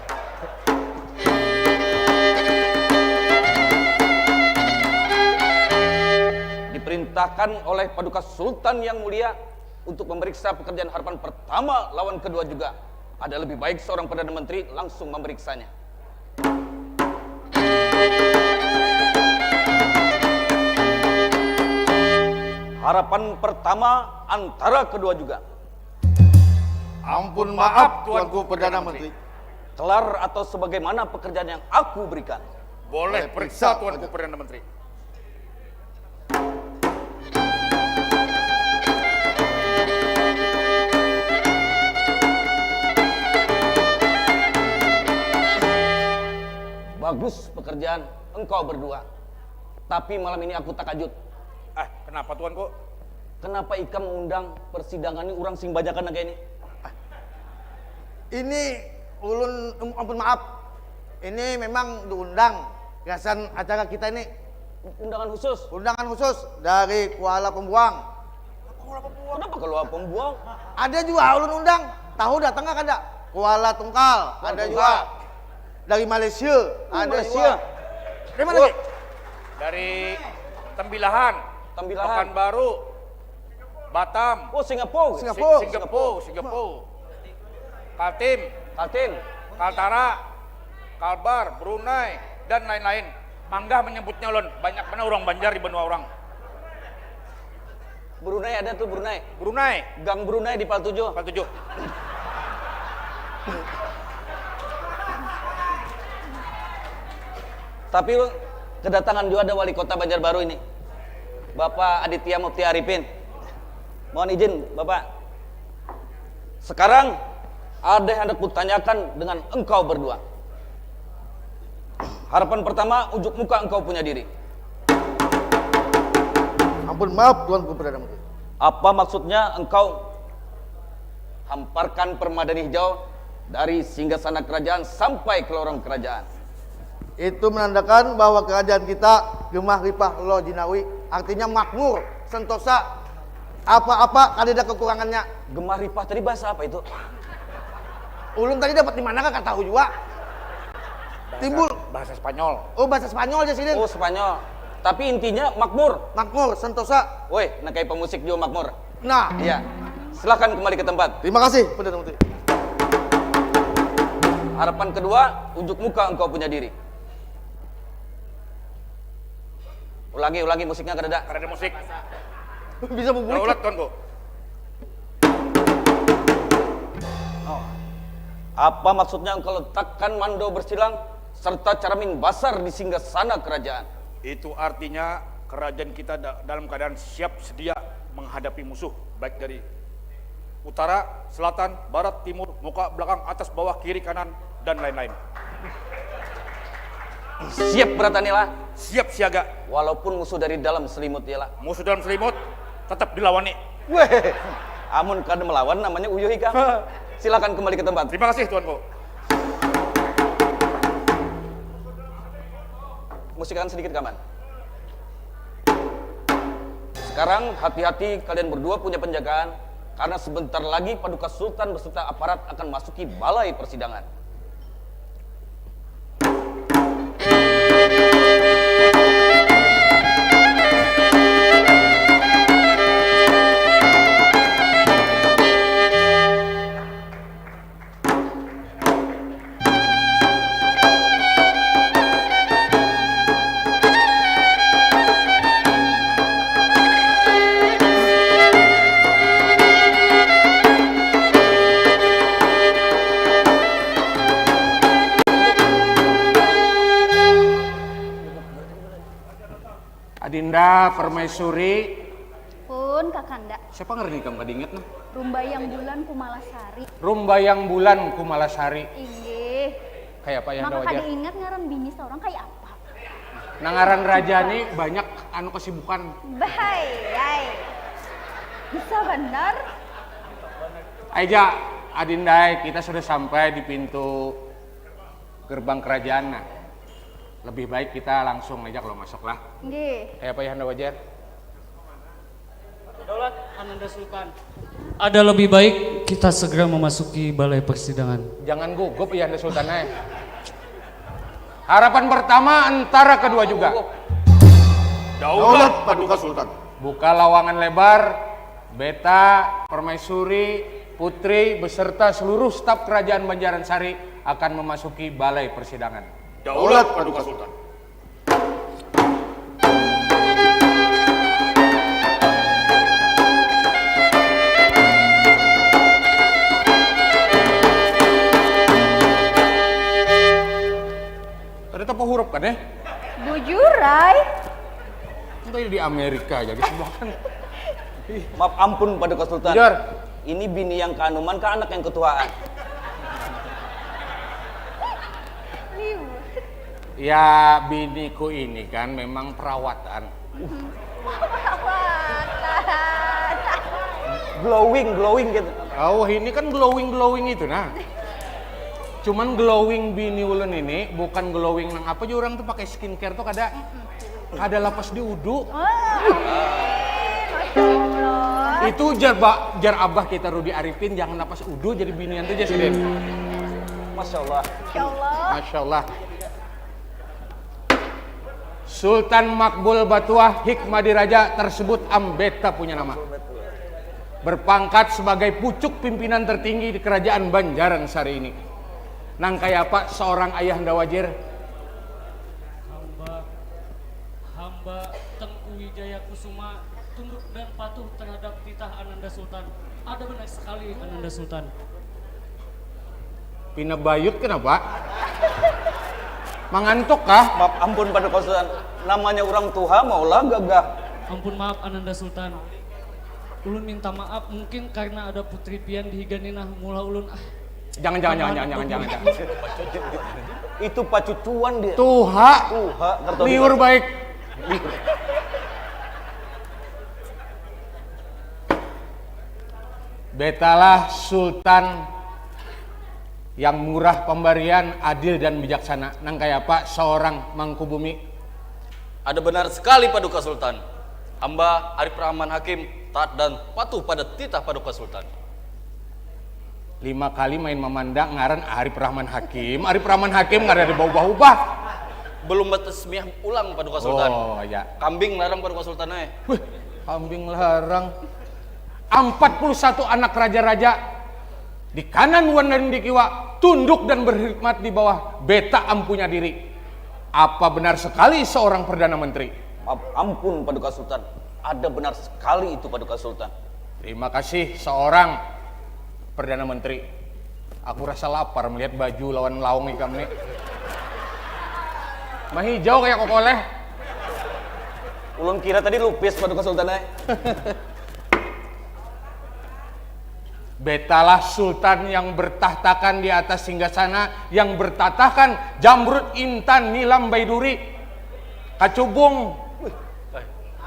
Diperintahkan oleh Paduka Sultan yang mulia untuk memeriksa pekerjaan harapan pertama lawan kedua juga. Ada lebih baik seorang Perdana Menteri langsung memeriksanya. Harapan pertama antara kedua juga. Ampun maaf, Tuanku Perdana Menteri. Kelar atau sebagaimana pekerjaan yang aku berikan? Boleh periksa, Tuanku Perdana Menteri. Bagus pekerjaan engkau berdua. Tapi malam ini aku takajut. Eh, kenapa, Tuanku? Kenapa ikam mengundang persidangan ini orang sing banyakan nang kayak ini? Ini ulun, em, ampun maaf. Ini memang diundang gasan acara kita ini. Undangan khusus? Undangan khusus dari Kuala Pembuang. Kuala Pembuang. Kenapa Kuala Pembuang? Ada juga ulun undang. Tahu datang nggak kada? Kuala Tungkal, Kuala ada Tungkal juga. Dari Malaysia, oh, ada Malaysia juga. Dari mana, oh, Ki? Dari Tembilahan, Tembilahan. Pekanbaru, Batam. Oh, Singapura. Singapura. Sing-, Singapura, Singapura. Kaltim. Kaltim. Kaltara, Kalbar, Brunei, dan lain-lain. Manggah menyebutnya ulun, banyak banar urang Banjar di benua urang. Brunei ada tuh, Brunei. Brunei. Gang Brunei di Pal tujuh. Pal tujuh. Tapi kedatangan juga ada wali kota Banjarbaru ini. Bapak Aditya Mufti Arifin. Mohon izin, Bapak. Sekarang ada yang hendak kutanyakan dengan engkau berdua. Harapan pertama, unjuk muka engkau punya diri. Ampun, maaf, Tuanku Perdana Menteri. Apa maksudnya engkau hamparkan permadani hijau dari singgasana kerajaan sampai ke lorong kerajaan? Itu menandakan bahwa kerajaan kita gemah ripah lo jinawi, artinya makmur, sentosa, apa-apa kadada kekurangannya. Gemah ripah tadi bahasa apa itu? Ulun tadi dapat di mana kah, katahu jua. Bahasa, timbul. Bahasa Spanyol. Oh, bahasa Spanyol aja sidin. Oh, Spanyol. Tapi intinya makmur. Makmur, sentosa. Woi, nak kayak pemusik juga makmur. Nah. Iya. Silahkan kembali ke tempat. Terima kasih, Perdana Menteri. Harapan kedua, unjuk muka engkau punya diri. Ulangi, ulangi musiknya, kadada. Kadada musik. Bisa berbunyi. Daulat, Tuanku. Oh. Apa maksudnya engkau letakkan mando bersilang serta caramin basar di singgasana kerajaan? Itu artinya kerajaan kita da-, dalam keadaan siap sedia menghadapi musuh, baik dari utara, selatan, barat, timur, muka, belakang, atas, bawah, kiri, kanan, dan lain-lain. Siap beratani lah. Siap siaga. Walaupun musuh dari dalam selimut ya lah. Musuh dalam selimut tetap dilawani. Weh, amun kada melawan namanya uyuh ikam. Silakan kembali ke tempat. Terima kasih tuanku. Musikakan sedikit kaman. Sekarang hati-hati kalian berdua punya penjagaan karena sebentar lagi Paduka Sultan beserta aparat akan masuki balai persidangan. Adinda Permaisuri. Pun Kakanda. Siapa ngaran ikam kada ingat nah? Rumbayang Bulan Kumalasari. Rumbayang Bulan Kumalasari. Inggih. Kayak apa yang Maka kada ingat ngaran bini seorang kayak apa? Nah ngaran raja nih banyak anu kesibukan. Bahai, ai. Bisa benar. Aja, Adindai, kita sudah sampai di pintu gerbang kerajaan nah. Lebih baik kita langsung aja kalau masuk lah. Nggih. Kayak apa ya Anda wajar? Daulat Ananda Sultan. Ada lebih baik kita segera memasuki balai persidangan. Jangan gugup ya Anda Sultan eh. Harapan pertama antara kedua juga. Daulat Paduka Sultan. Buka lawangan lebar, beta, permaisuri, putri beserta seluruh staf kerajaan Banjaran Sari akan memasuki balai persidangan. Daulat Paduka Sultan. Kada tapa huruf kan eh? Bujur ai. Entah di Amerika jadi semua kan. Maaf ampun Paduka Sultan. Bujur. Ini bini yang kaanuman kah anak yang ketuaan? Ya biniku ini kan memang perawatan. Glowing, glowing gitu. Oh, ini kan glowing glowing itu nah. Cuman glowing bini ulun ini bukan glowing nang apa juga orang tuh pakai skincare tuh kada kada lapas di udu. Itu jar ba, jar abah kita Rudi Arifin jangan lapas udu jadi binian tuh jadi. Masya Allah. Masya Allah. Masya Allah. Sultan Makbul Batuah Hikmadiraja tersebut Ambeta punya nama. Berpangkat sebagai pucuk pimpinan tertinggi di kerajaan Banjarang Sari ini. Nang kaya apa seorang ayahanda wajir? Hamba, hamba Tengku Wijaya Kusuma tunduk dan patuh terhadap titah Ananda Sultan. Ada benar sekali Ananda Sultan. Pina bayut kenapa? Mangantuk kah? Maaf ampun pada Sultan. Namanya orang tuha maulah gagah. Ampun maaf Ananda Sultan. Ulun minta maaf mungkin karena ada putri pian di higa ninah mula ulun ah. Jangan jangan jangan jangan jangan jangan. Jangan. Itu pacucuan dia. Tuha. Tuha. Liur baik. Betalah Sultan yang murah pambarian, adil dan bijaksana. Nang kaya apa seorang mangku bumi? Ada benar sekali Paduka Sultan. Hamba Arif Rahman Hakim taat dan patuh pada titah Paduka Sultan. Lima kali main mamanda ngaran Arif Rahman Hakim. Arif Rahman Hakim ngaran ada baubah-ubah. Belum batasmiah ulang Paduka Sultan. Oh, ya. Kambing larang Paduka Sultan eh. Wih, kambing larang. Empat puluh satu anak raja-raja di kanan wan dan di kiwa tunduk dan berkhidmat di bawah beta ampunya diri. Apa benar sekali seorang perdana menteri? Maaf ampun Paduka Sultan. Ada benar sekali itu Paduka Sultan. Terima kasih seorang perdana menteri. Aku rasa lapar melihat baju lawan laung ikam nih. Mahijau kayak kokoleh. Ulun kira tadi lupis Paduka Sultan eh. Betalah sultan yang bertahtakan di atas singgasana, yang bertatahkan jamrud, intan, nilam, baiduri, kacubung,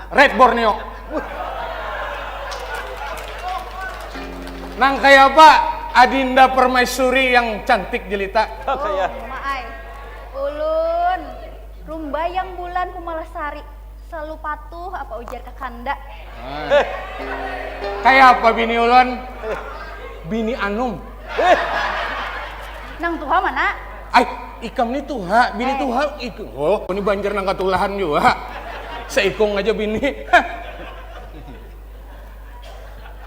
red Borneo. Nang kaya apa? Adinda permaisuri yang cantik jelita. Kaya. Oh, maai. Ulun Rumbayang Bulan Kumalasari. Selalu patuh apa ujar kakanda. Ah. Kaya apa bini ulun? Bini anum. Nang tuha mana? Ai, ikam ni tuha, bini Eh. tuha. Ik-, oh, ini banjar nang katulahan jua. Seikung aja bini.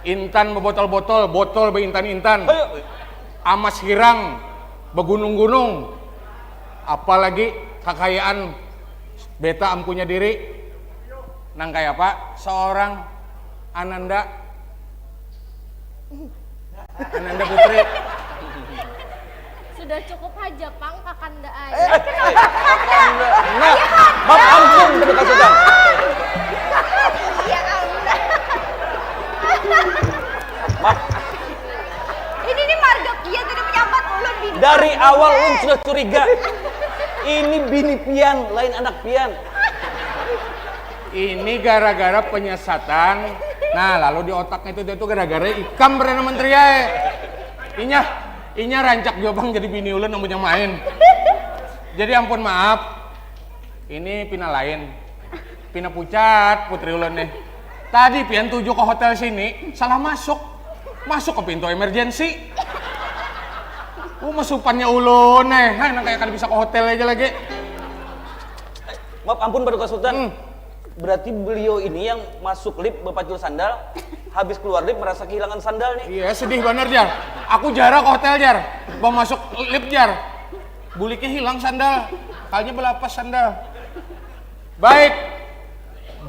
Intan bebotol-botol, botol beintan-intan. Ayo. Amas hirang begunung-gunung. Apalagi kakayaan beta ampunya diri. Nang kaya apa? Seorang Ananda. Ananda Putri. Sudah cukup haja pang kakanda ai. Eh, eh, eh, kakanda. Nah, maaf ampun, Paduka Sutan. Ya Allah. Maaf. Ini nih marga pian tadi menyambat ulun bini. Dari awal ulun sudah curiga. Ini bini pian, lain anak pian. Ini gara-gara penyesatan. Nah, lalu di otaknya itu, itu gara-gara ikam Perdana Menteri ya. Inya, inya rancak jua pang jadi bini ulun amunnya main. Jadi ampun maaf. Ini pina lain. Pina pucat putri ulun nih. Tadi pian tuju ke hotel sini, salah masuk. Masuk ke pintu emergency. Uh, masupannya ulun eh. Hai, nang kaya kada bisa ke hotel aja lagi. Maaf ampun, Paduka Sutan. Hmm. Berarti beliau ini yang masuk lift bapacul sandal, habis keluar lift merasa kehilangan sandal nih. Iya, sedih banar, Jar. Aku jara ke hotel, Jar. Bamasuk lift, Jar. Buliknya hilang sandal. Kayaknya belapas sandal. Baik.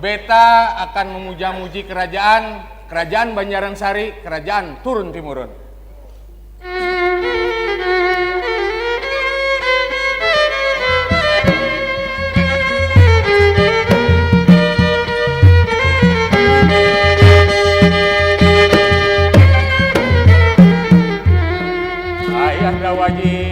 Beta akan memuja-muji kerajaan, kerajaan Banjaran Sari, kerajaan turun timurun. Ayah Dawaji.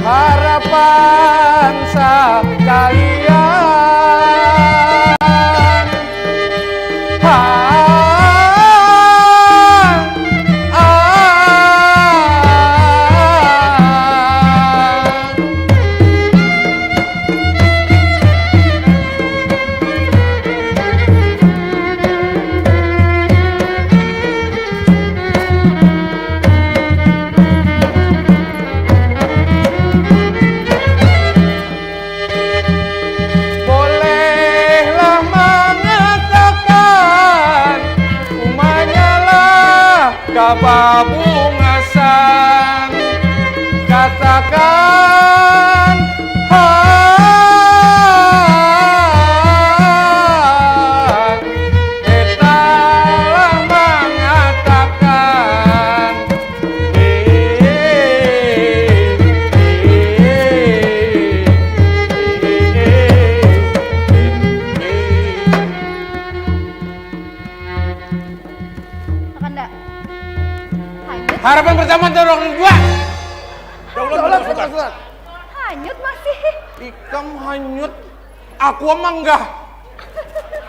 Harapan sakalian. Ha, ah. Bolehlah mengatakan, umanyalah kababungasan. Katakan, han, beta lah mangatakan. Kakanda. Hanyut. Harapan pertama, tolong dua. Daulat, daulat, daulat. Hanyut masih. Ikam hanyut. Aku manggah.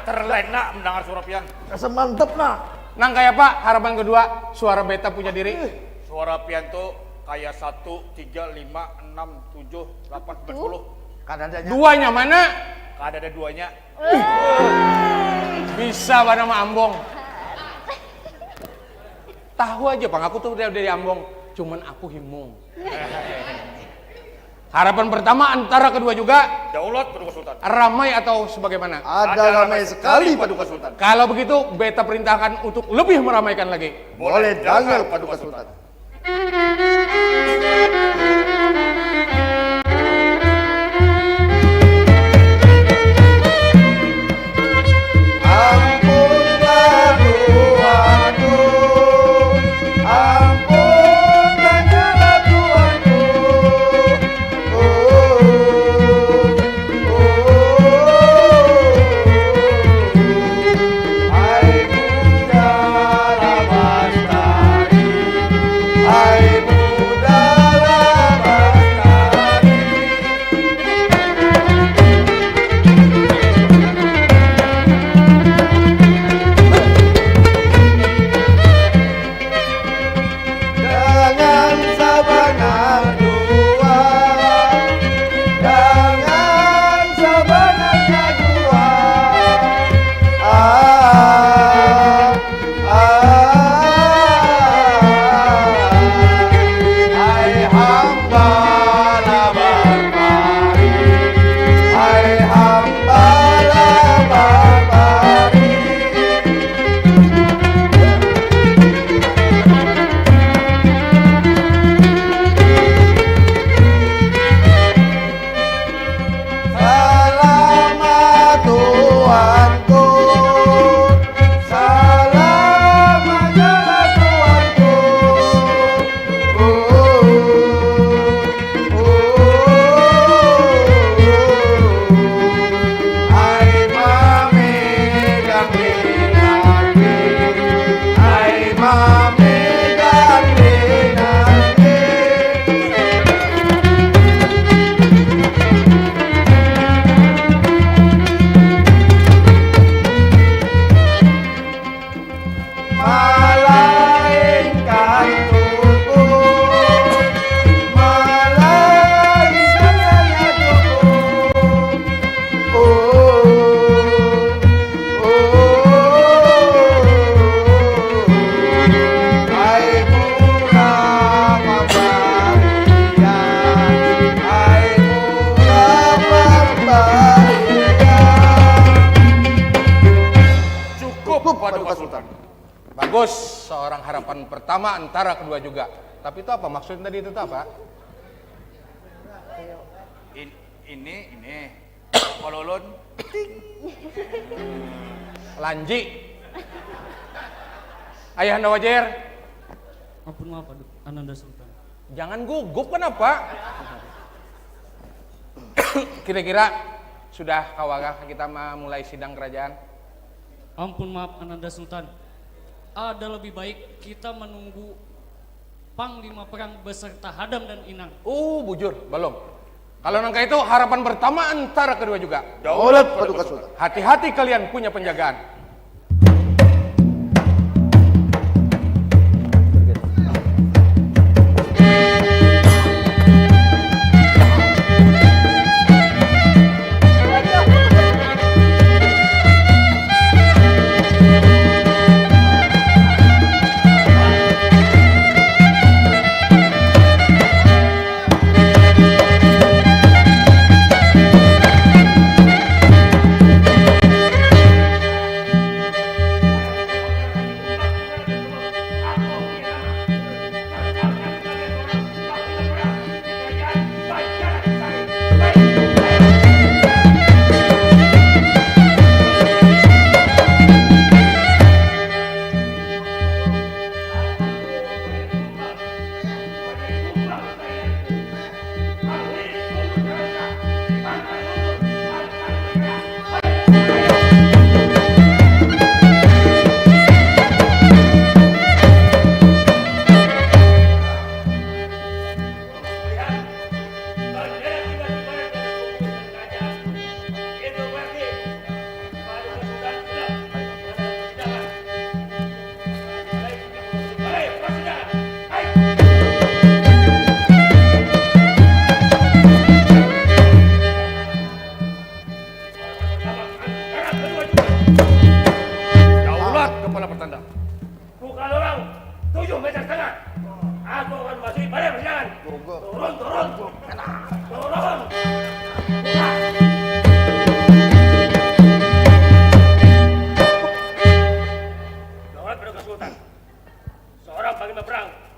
Terlena mendengar suara pian. Rasa mantap nah. Nang kaya apa? Harapan kedua, suara beta punya diri. Suara pian tuh kaya satu, tiga, lima, enam, tujuh, delapan, sembilan, sepuluh. Kada adanya. Duanya mana? Kada ada duanya. Bisa bana maambong. Tahu aja pang aku tuh dari, dari Ambong, cuman aku himung. Harapan pertama antara kedua juga. Daulat Paduka Sultan. Ramai atau sebagaimana? Ada ramai sekali, Paduka Sultan. Kalau begitu, beta perintahkan untuk lebih meramaikan lagi. Boleh dangar, Paduka Sultan. Ampun lah tuanku, ampun lah tuanku. Oh, oh, oh, oh. Ai muda lawas tadi, ai muda lawas tadi. Dengan sabanar dua, dengan sabanarnya dua. Ah, ah, ai hamba lah bapari, ai hamba lah bapari. Salamat tuanku, salamat jalan tuanku. Oh, oh, oh, oh, oh. Ai mamegang di nangke, ai mamegang di nangke. Malaingkan tubuh, malaingkan hanya tubuh. Oh, oh, oh, oh. Ai murah pambarian, ai murah pambarian. Cukup, Paduka Sultan. Bagus, seorang harapan pertama antara kedua juga. Tapi itu apa maksudnya tadi itu tuh apa? In- ini, ini. Kololon. Ting. Lanji. Ayahanda Wajer. Ampun, maaf, Adu-, Ananda Sultan. Jangan gugup, kenapa? Kira-kira sudah kawakah kita memulai sidang kerajaan? Ampun, maaf, Ananda Sultan. Ada lebih baik kita menunggu Panglima Perang beserta Hadam dan Inang. Uh, bujur, belum. Kalau nangka itu harapan pertama antara kedua juga. Daulat Paduka Sultan. Hati-hati kalian punya penjagaan.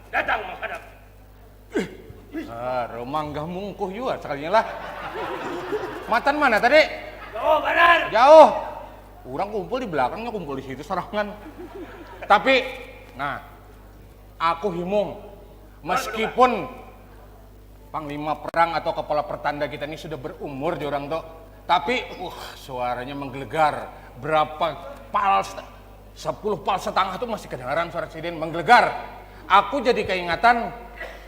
Datang menghadap. Ah, manggah mungkuh jua sekalinya lah. Matan mana tadi? Jauh banar. Jauh. Orang kumpul di belakangnya, kumpul di situ sorangan. Tapi, nah, aku himung. Meskipun panglima perang atau kepala pertanda kita ini sudah berumur di orang tuh, tapi uh suaranya menggelegar. Berapa pal, sepuluh pal setengah tuh masih kedengaran suara sidin menggelegar. Aku jadi keingatan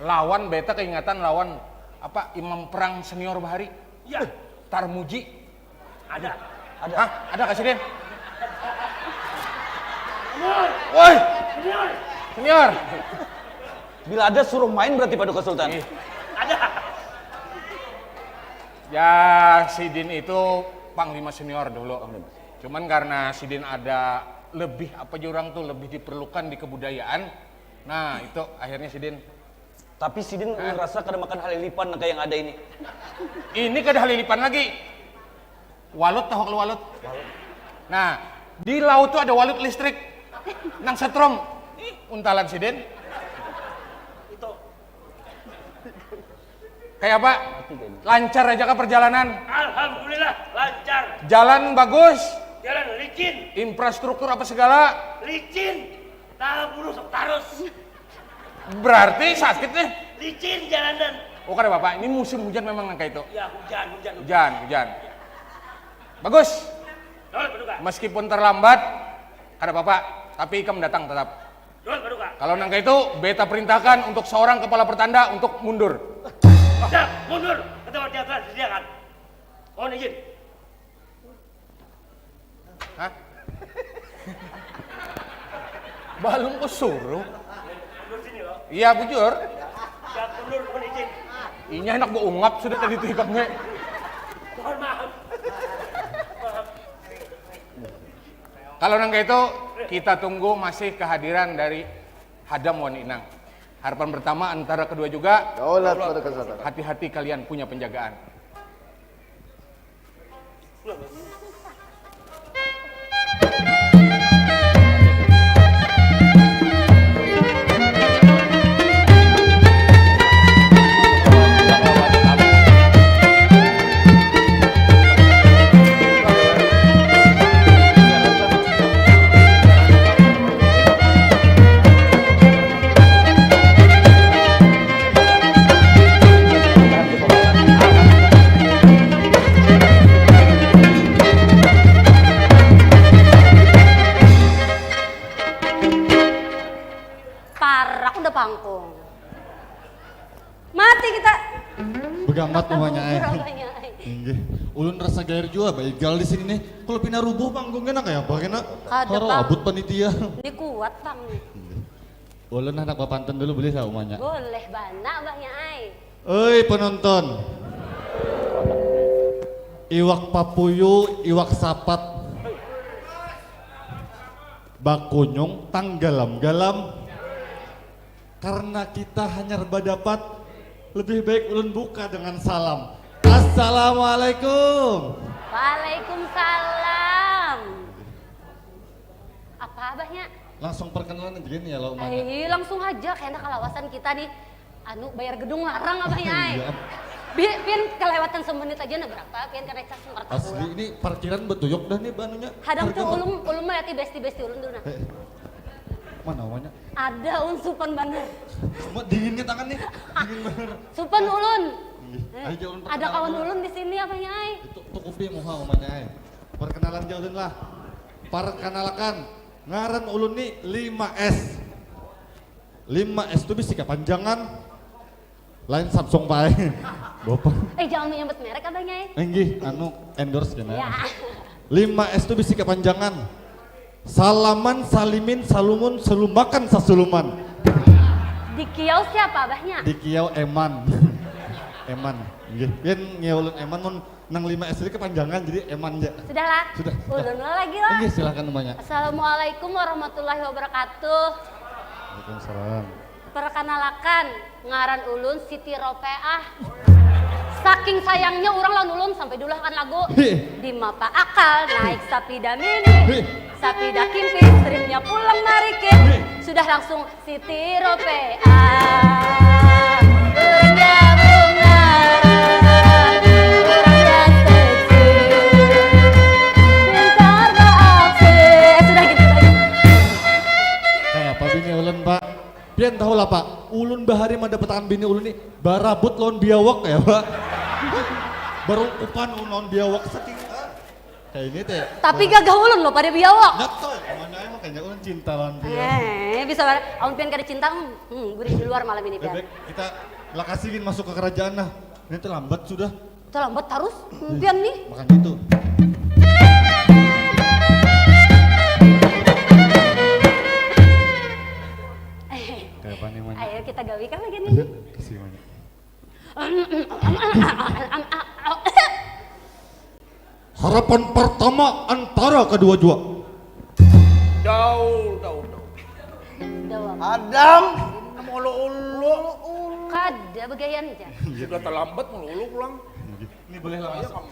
lawan beta, keingatan lawan apa, imam perang senior bahari. Ya. Tarmuji. Ada. Hah? Ada kah sidin? Senior. Woi, Senior. Senior. Bila ada, suruh main berarti Paduka Sultan. Ih, Ada. ya, sidin itu panglima senior dulu. Cuman karena sidin ada lebih apa, jurang tuh lebih diperlukan di kebudayaan. Nah, itu akhirnya sidin Tapi sidin ngerasa kada makan halilipan nang kaya yang ada ini. Ini kada halilipan lagi. Walut, tahu kalau walut? Nah, di laut tuh ada walut listrik. Nang setrum. Ih, untalan sidin. Itu. Kayak apa? Lancar aja kah perjalanan? Alhamdulillah lancar. Jalan bagus, Jalan licin, infrastruktur apa segala. Licin. Nah, burung sok tarus. Berarti sakit nih. Licin jalanan. Oh, kada apa-apa. Ini musim hujan memang nang kayak itu. Ya, hujan, hujan. Hujan, hujan. Bagus. Nol Paduka. Meskipun terlambat, kada apa-apa. Tapi ikam datang tetap. Nol Paduka. Kalau nang kayak itu, beta perintahkan untuk seorang kepala pertanda untuk mundur. Siap, mundur. Ketua dia telah disediakan. Mohon izin. Hah? Balum ku suruh. Mundur sini loh. Iya, bujur. Siap, mundur, mohon izin. Inya handak beungap sudah tadi tuh ikannya. Mohon maaf. Maaf. Kalau nang kayak itu, kita tunggu masih kehadiran dari Hadam wan Inang. Harapan pertama antara kedua juga, Daulat pada kesatuan. Hati-hati kalian punya penjagaan. Parak udah pangkung. Mati kita. Begamat umanya ai. Urang banyak ai. Inggih. Ulun rasa gair jua baigal di sini nih. Kalau pina rubuh panggungnya nak kaya apa kena? Kada, Haro Bang. Abut panitia. Ini kuat, Bang. Ulun handak bapantan dulu boleh lah umanya. Boleh bana, Bang, ya ai. Oi penonton. Iwak papuyu, iwak sapat. Bakunyung tanggalam-galam. Karena kita hanyar badapat, lebih baik ulun buka dengan salam. Assalamualaikum. Waalaikumsalam. Apa abahnya? Langsung perkenalan aja gini ya lo umanya. Eh, langsung aja, kena kalawasan kita nih. Anu, bayar gedung larang abahnya ai. Iya. Bi- Pian kelewatan semenit aja, nah, berapa? Pian kada cas ngerti Asli pulang. Ini parkiran betuyok dah nih banunya. Hadang tuh Harga ulun, ulun melihat besti-besti ulun dulu, nah. Eh, mana umanya? Ada unsupan banar. Cuma dinginnya tangan nih. Dingin bener. Supan ulun. Ih, ayo, jangan Ada perkenalan kawan dulu. Ulun di sini abahnya ai. Itu tukupi muha umanya ai. Perkenalan jauhin lah. Perkenalkan, ngaran ulun nih lima S. Lima S tuh bisi kepanjangan. Lain Samsung pae. Bapak. Eh, jangan menyebut merek abahnya ai. Enggih, anu endorse kena. Ya. Lima S tuh bisi kepanjangan. Salaman, salimin, salumun, selumakan, sasuluman. Di kiau siapa abahnya? Di kiau Eman. Eman. Enggih. Pian ngeulun Eman mun nang lima S tadi kepanjangan jadi Eman ja. Sudahlah. Sudah. Ulun lah lagi lah. Enggih, silakan umanya. Assalamualaikum warahmatullahi wabarakatuh. Waalaikumsalam. Perkenalkan, ngaran ulun Siti Ropeah. Saking sayangnya urang lawan ulun sampai diulahkan lagu. Hih. Di mapa akal naik sapida mini. Hih. Sapida kimpis, rimnya pulang marikit. Hih. Sudah langsung Siti Ropea. Orangnya bunga, orangnya seksi. Pintar baaksi. Eh, sudah gitu, sudah gitu. Kayak apa bini ulun, Pak? Pian tahu lah, Pak. Ulun bahari mandapatakan bini ulun nih barabut lawan biawak ya, Pak. Barungkupan lawan biawak saking ah, kayak ini teh. Tapi gagah ulun loh pada biawak. Ndak tahu ya, mana emang kayaknya ulun cinta lawan biawak. Eh, bisa banget. Amun pian kada cinta, hmm, hmm, gurih di luar malam ini pian. Bebek, kita lakasi gin masuk ke kerajaan nah. Ini terlambat sudah. Terlambat terus, hmm, pian nih. Makanya itu. Eh, Kayak apa nih, Manya? ayo kita gawi kah lagi nih. Iya, kasih, Manya. Harapan pertama antara kedua jua. Daul, daul, daul. Dawang. Adam. Mulu-ulu. Kada begayaan aja. Sudah terlambat mulu-ulu pulang. Ini boleh lah masuk.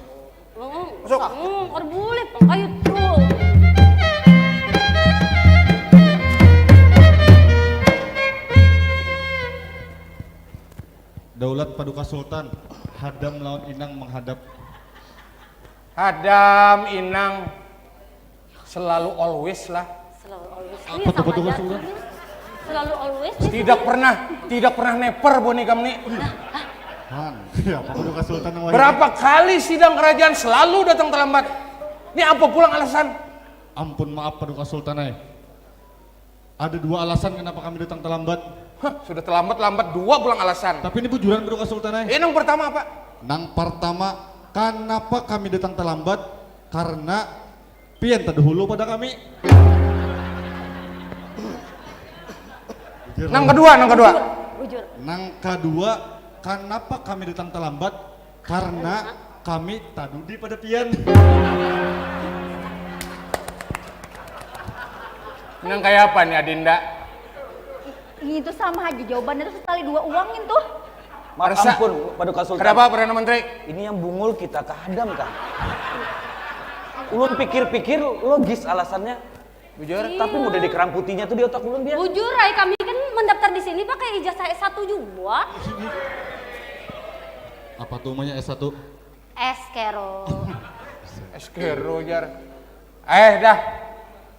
Hmm, Masuk. hmm, kada boleh pang kayu tuh. Daulat Paduka Sultan, Hadam lawan Inang menghadap. Hadam, Inang, selalu always lah. Selalu always. Apa tuh, Paduka Sultan? Selalu always. Tidak pernah, tidak pernah never buhan ikam nih. Han, ya apa Paduka Sultan yang wahini? Berapa kali sidang kerajaan selalu datang terlambat. Ini apa pulang alasan? Ampun maaf Paduka Sultan ai. Ada dua alasan kenapa kami datang terlambat. Hah, sudah terlambat-lambat dua pulang alasan. Tapi ini bujuran Paduka Sultan ai. Eh, yang pertama apa? Nang pertama, kenapa kami datang terlambat? Karena pian terdahulu pada kami. Jujur, Nang Bang. kedua, nang kedua. Bujur. Nang kedua, kenapa kami datang terlambat? Karena kami tadudi pada pian. Nang kayak apa nih Adinda? Ini tuh sama aja jawabannya tuh sekali dua uangin tuh. Maaf Arsa. Ampun, Paduka Sultan. Kenapa Perdana Menteri? Ini yang bungul kita kahadam kah? Ulun pikir-pikir logis alasannya. Bujur? Tapi mudah dikeramputinya tuh di otak ulun biar. Bujur, ai kami kan mendaftar di sini pakai ijazah S satu juga. Apa tuh namanya S satu? Eskero. Eskero jar. Eh dah.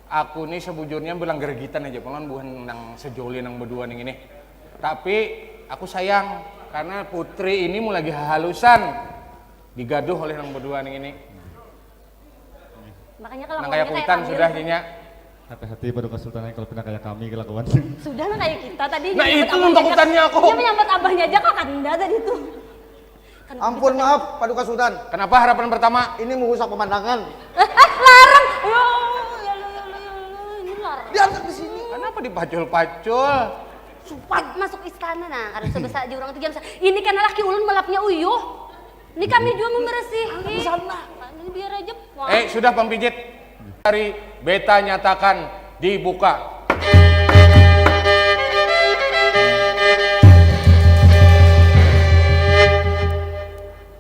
Aku nih sebujurnya bilang geregitan aja, pengen buhan nang sejoli nang berdua nih ini. Tapi aku sayang karena putri ini mau lagi halusan digaduh oleh nang berdua nih ini. Makanya kalau Nang kayak kuitan sudah jadinya. Hati-hati Paduka Sultan ai kalau pina kayak kami kelakuan. Sudah lah kayak kita tadi. Nah, itu nang takutannya aku. Dia menyambat abahnya aja kakanda tadi tuh. Ampun maaf Paduka Sultan. Kenapa harapan pertama? Ini merusak pemandangan. Eh, eh, larang. Ya Allah, ya Allah, ya Allah, ya Allah. Ini larang. Diangkat di sini. Kenapa dipacul-pacul? Sumpah masuk istana nah, kada usah besar aja orang tuh jam sa- ini karena laki ulun melapnya uyuh. Ini kami juga membersihi. Ini biar aja. Wah. Eh, sudah Pang Pijit. Dari beta nyatakan dibuka.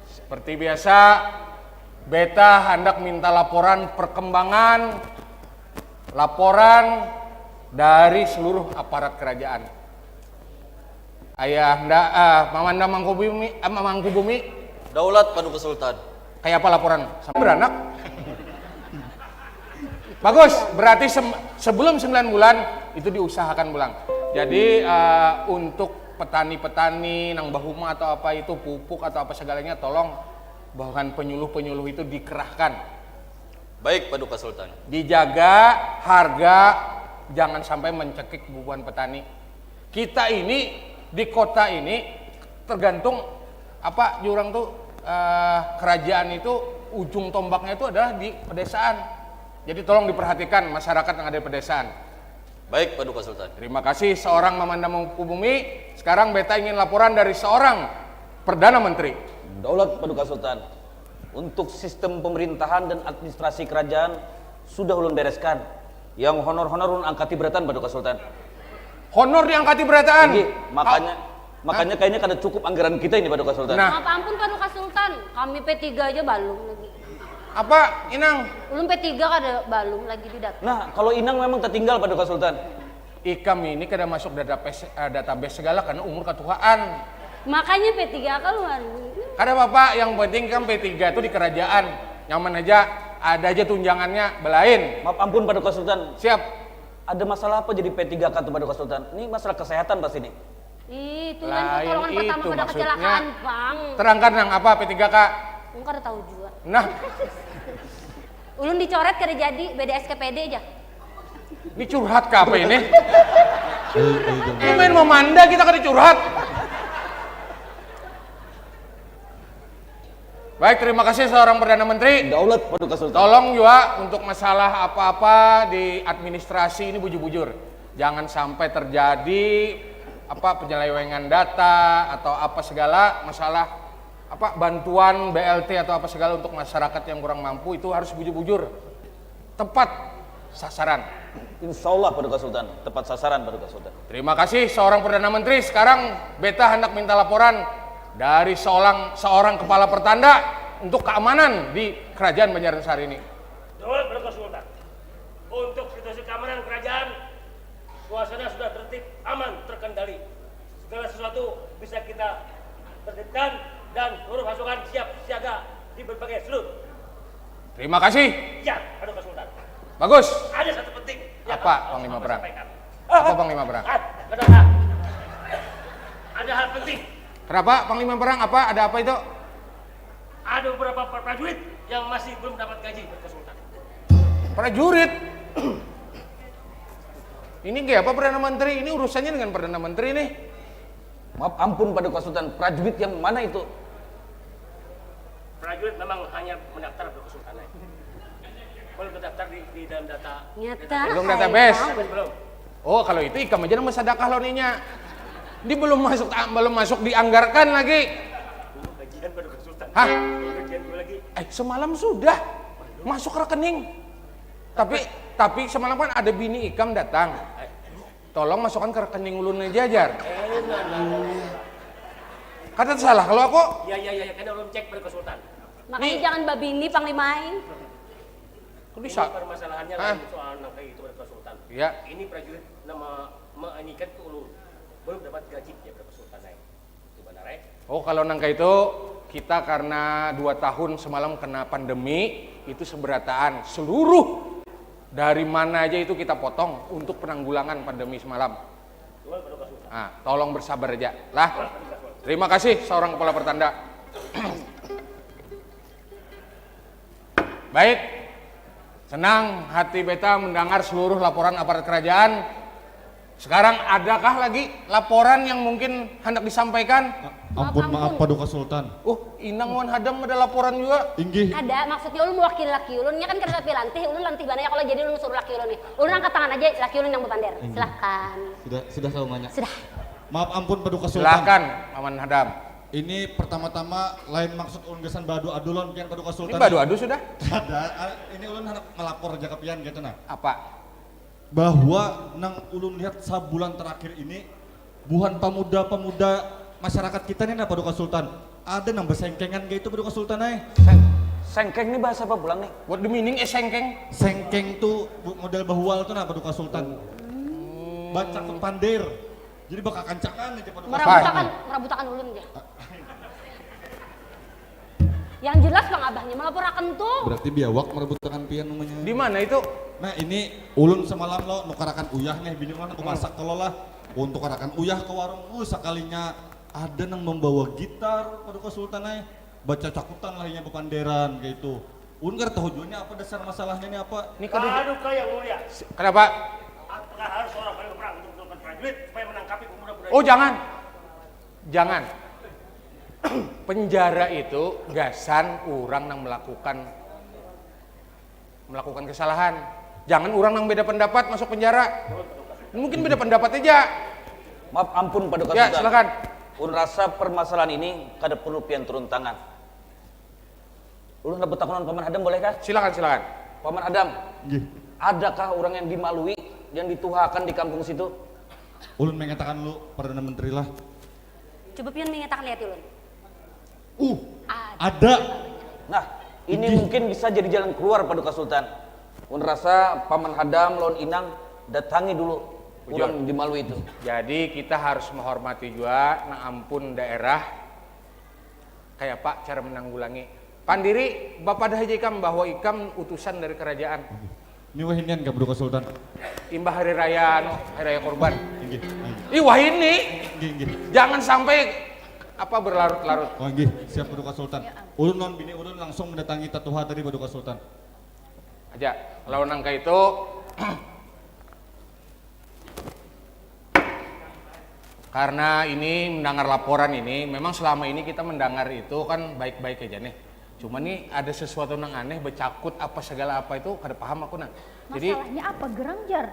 Seperti biasa, beta hendak minta laporan perkembangan laporan dari seluruh aparat kerajaan. Ayahanda, ah, Mamanda Mangkubumi, ah, Mangkubumi. Daulat Paduka Sultan. Kayak apa laporan? Sampai beranak? Bagus, berarti sem- sebelum sembilan bulan itu diusahakan pulang. Jadi eh, untuk petani-petani nang bahuma atau apa itu pupuk atau apa segalanya tolong bahkan penyuluh-penyuluh itu dikerahkan. Baik Paduka Sultan. Dijaga harga jangan sampai mencekik bubuhan petani. Kita ini di kota ini tergantung apa jurang tuh eh, kerajaan itu ujung tombaknya itu adalah di pedesaan. Jadi tolong diperhatikan masyarakat yang ada di pedesaan. Baik Paduka Sultan. Terima kasih seorang Mamanda Mangkubumi. Sekarang beta ingin laporan dari seorang Perdana Menteri. Daulat Paduka Sultan. Untuk sistem pemerintahan dan administrasi kerajaan sudah ulun bereskan. Yang honor-honor ulun angkati beratan Paduka Sultan. Honor diangkati berataan. Tinggi, makanya makanya kayaknya kada cukup anggaran kita ini Paduka Sultan. Nah. Maaf ampun Paduka Sultan, kami P tiga aja balum lagi. Apa, Inang? Ulun P tiga kada balum lagi didapat. Nah, kalau Inang memang tertinggal Paduka Sultan. Ikam ini kada masuk database, eh, database segala karena umur katuhaan. Makanya P tiga K luar. Kada apa-apa, yang penting ikam P tiga itu di kerajaan. Nyaman aja, ada aja tunjangannya, belain. Maaf ampun Paduka Sultan. Siap. Ada masalah apa jadi P tiga K tuh Paduka Sultan? Ini masalah kesehatan pasti nih. Ih, itu kan Lain pertolongan pertama itu pada maksudnya. Kecelakaan, Pang. Terangkan nang apa P tiga K? Aku kada tahu juga. Nah, Ulun dicoret kada jadi, B D S K P D aja. Ini curhat ke apa ini? Ayo, ayo, jangan. Ini main memanda kita kada curhat. Baik, terima kasih seorang Perdana Menteri. Daulat Paduka Sultan. Tolong juga untuk masalah apa-apa di administrasi ini bujur-bujur. Jangan sampai terjadi apa penyelewengan data atau apa segala masalah apa bantuan B L T atau apa segala untuk masyarakat yang kurang mampu itu harus bujur-bujur. Tepat sasaran. Insya Allah Paduka Sultan, tepat sasaran Paduka Sultan. Terima kasih seorang Perdana Menteri. Sekarang beta hendak minta laporan dari seorang seorang kepala pertanda untuk keamanan di Kerajaan Banjarnegara ini. Daulat Paduka Sultan. Untuk situasi keamanan kerajaan, suasana sudah tertib, aman, terkendali. Segala sesuatu bisa kita tertibkan dan seluruh pasukan siap siaga di berbagai sudut. Terima kasih. Ya, Paduka Sultan. Bagus. Ada satu penting yang Apa, harus Panglima Bapak Perang? Sampaikan. Apa Panglima Perang? Ah, ada, ada. Ada hal penting. Kenapa Panglima Perang? Apa ada apa itu? Ada beberapa pra- prajurit yang masih belum dapat gaji, Paduka Sultan. Prajurit. Ini kayak apa Perdana Menteri? Ini urusannya dengan Perdana Menteri nih. Maaf ampun Paduka Sultan, prajurit yang mana itu? Prajurit memang hanya mendaftar, Paduka Sultan. Eh. Belum terdaftar di, di dalam data. Nyata. Data- Belum Hai, database. Bang. Belum. Oh, kalau itu ikam aja nama sadakah loninya. Ini belum masuk belum masuk dianggarkan lagi. Gajian, Paduka Sultan. Hah? Gajian dulu lagi. Eh, semalam sudah masuk rekening. Tapi tapi semalam kan ada bini ikam datang. Tolong masukkan ke rekening ulun aja jar. Kada salah kalau aku. Ya, ya, ya, ya. Karena ulun cek, Paduka Sultan. Makanya Nih. Jangan babini Panglima ai. Kok bisa? Ini permasalahannya Hah? Lain soal nang kayak itu, Paduka Sultan. Ya. Ini prajurit nama menyanyikan ke ulun. Belum dapat gaji ya, Paduka Sultan. Eh. Itu benar, eh? Oh, kalau nang kayak itu kita karena dua tahun semalam kena pandemi itu seberataan seluruh dari mana aja itu kita potong untuk penanggulangan pandemi semalam. Dua, Paduka Sultan. Nah, tolong bersabar aja lah. Terima kasih seorang kepala pertanda. Baik, senang hati beta mendengar seluruh laporan aparat kerajaan. Sekarang adakah lagi laporan yang mungkin hendak disampaikan? Ampun maaf Paduka Sultan. Uh, Inang wan Hadam ada laporan juga. Inggih. Ada, maksudnya ulun mewakili laki ulun, nya kan kada tapi lantih, ulun lantih banyak kalau jadi ulun suruh laki ulun nih. Ulun angkat tangan aja, laki ulun yang bepander. Silakan. Sudah sudah semuanya. Sudah. Maaf ampun Paduka Sultan. Silakan, Paman Hadam. Ini pertama-tama lain maksud ulun gasan badu-adu lawan pian Paduka Ini Sultan. badu-adu sudah? Ada, ah, ini ulun hendak melapor aja ke pian gitu nah. Apa? Bahwa nang ulun lihat sabulan terakhir ini buhan pemuda-pemuda masyarakat kita nih nah Paduka Sultan. Ada nang bersengkengan kayak itu Paduka Sultan eh. Seng- Sengkeng nih bahasa apa pulang nih? What the meaning eh sengkeng? Sengkeng tuh bu- model bahual tuh nah Paduka Sultan. Baca tuh pandir. Jadi bakal kancangan aja Paduka Sultan. Merabutakan, merabutakan ulun aja. Yang jelas Bang Abahnya melaporakan tuh. Berarti biawak merebutakan pian namanya. Di mana itu? Nah ini ulun semalam lo nukarakan uyah nih bini ulun aku masak kalau lah. Ulun tukarakan uyah ke warung. Uh, sekalinya ada nang membawa gitar Paduka Sultan eh. Baca cakutan lah inya bepanderan kayak itu. Ulun kada tahu juga ini apa dasar masalahnya ini apa. Ini kada Paduka yang mulia. Kenapa? Apakah harus seorang panglima perang untuk menurunkan prajurit supaya menangkapi pemuda-pemuda? Oh, jangan. Jangan. Penjara itu gasan orang yang melakukan melakukan kesalahan. Jangan orang yang beda pendapat masuk penjara. Mungkin beda pendapat aja. Maaf ampun Paduka Ya, Sultan. Silakan. Ulun rasa permasalahan ini kada perlu pian turun tangan. Ulun dapat takunan Paman Hadam boleh kah? Silakan, silakan. Paman Hadam, Nggih. Adakah orang yang dimalui, yang dituhakan di kampung situ? Ulun mengatakan lu Perdana Menteri lah. Coba pian mengatakan lihat ulun. Uh, ada. Nah, ini mungkin bisa jadi jalan keluar Paduka Sultan. Mun rasa Paman Hadam lawan Inang datangi dulu Kurang dimalu itu. Jadi kita harus menghormati jua nang ampun daerah. Kaya apa cara menanggulangi? Pandiri, bapadah haja ikam bahwa ikam utusan dari kerajaan. Ini wahinian ka Paduka Sultan. Imbah hari raya anu, hari raya kurban. Inggih. Ih wahini, Inggih, inggih. Jangan sampai apa berlarut-larut. Oh inggih, siap Paduka Sultan. Ulun lawan bini ulun langsung mendatangi tatuha tadi Paduka Sultan. Aja, lawan nang kaitu. Karena ini mendangar laporan ini, memang selama ini kita mendangar itu kan baik-baik aja nih. Cuma nih ada sesuatu nang aneh becakut apa segala apa itu kada paham aku nah. Jadi Masalahnya apa gerang jar?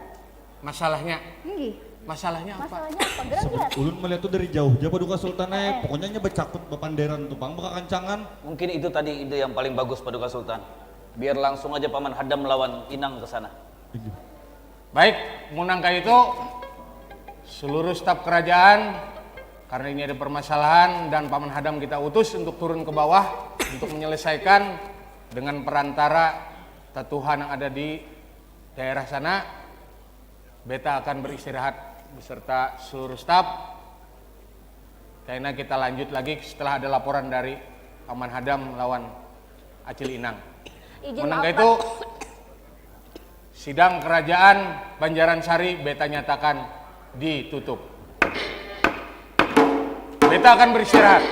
Masalahnya Nggih. Masalahnya apa? Masalahnya apa gerang jar? Ulun melihat tuh dari jauh aja paduka sultan eh. Pokoknya nya becakut bepanderan tuh bang bekakancangan. Mungkin itu tadi ide yang paling bagus paduka sultan. Biar langsung aja paman hadam lawan inang ke sana. Baik, mun nang kaitu seluruh staf kerajaan karena ini ada permasalahan dan Paman Hadam kita utus untuk turun ke bawah untuk menyelesaikan dengan perantara tatuha yang ada di daerah sana. Beta akan beristirahat beserta seluruh staf. Kaina kita lanjut lagi setelah ada laporan dari Paman Hadam lawan Acil Inang. Izin Menang maaf, itu Pak. Sidang kerajaan Banjaran Sari beta nyatakan ditutup. Beta akan beristirahat.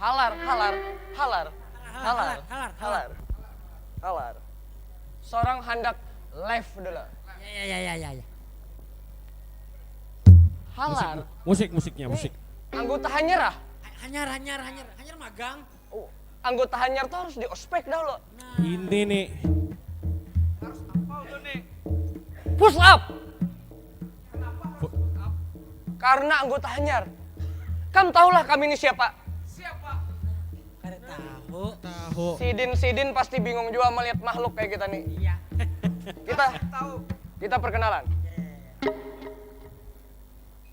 Halar, halar, halar, halar, halar, halar, halar. Sorang handak live dulu. Ya, ya, ya, ya, ya. Halar. Musik, musik, musiknya, musik. Anggota hanyar ah? Hanyar, hanyar, hanyar, hanyar magang. Oh, anggota hanyar tuh harus di ospek dahulu. Nah. Ini nih. Harus apa tuh nih? Push up. Karena anggota hanyar. Kam tahulah kami ini siapa? Siapa? Kada tahu. Tahu. Sidin-sidin pasti bingung jua melihat makhluk kayak kita nih. Iya. Kita tahu. Kita perkenalan.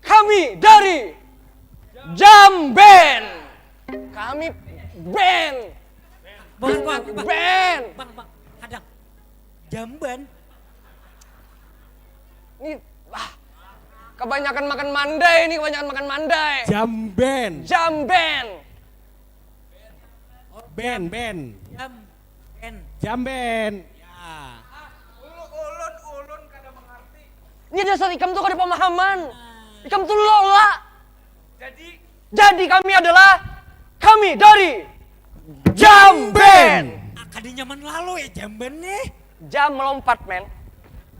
Kami dari Jamben. Kami band. Bang, bang, bang. Band. Bang, bang. Hadang. Jamban. Ini ah, kebanyakan makan mandai ini, kebanyakan makan mandai. Jamben. Jamben. Ben, ben. Jamben. Jamben. Ya. Ulun ulun ulun kada mengerti. Ini dasar ikam tuh kada pemahaman. Ikam tuh lola. Jadi jadi kami adalah kami dari Jamben. Ah, kada nyaman lalu ya Jamben nih. Jam melompat men.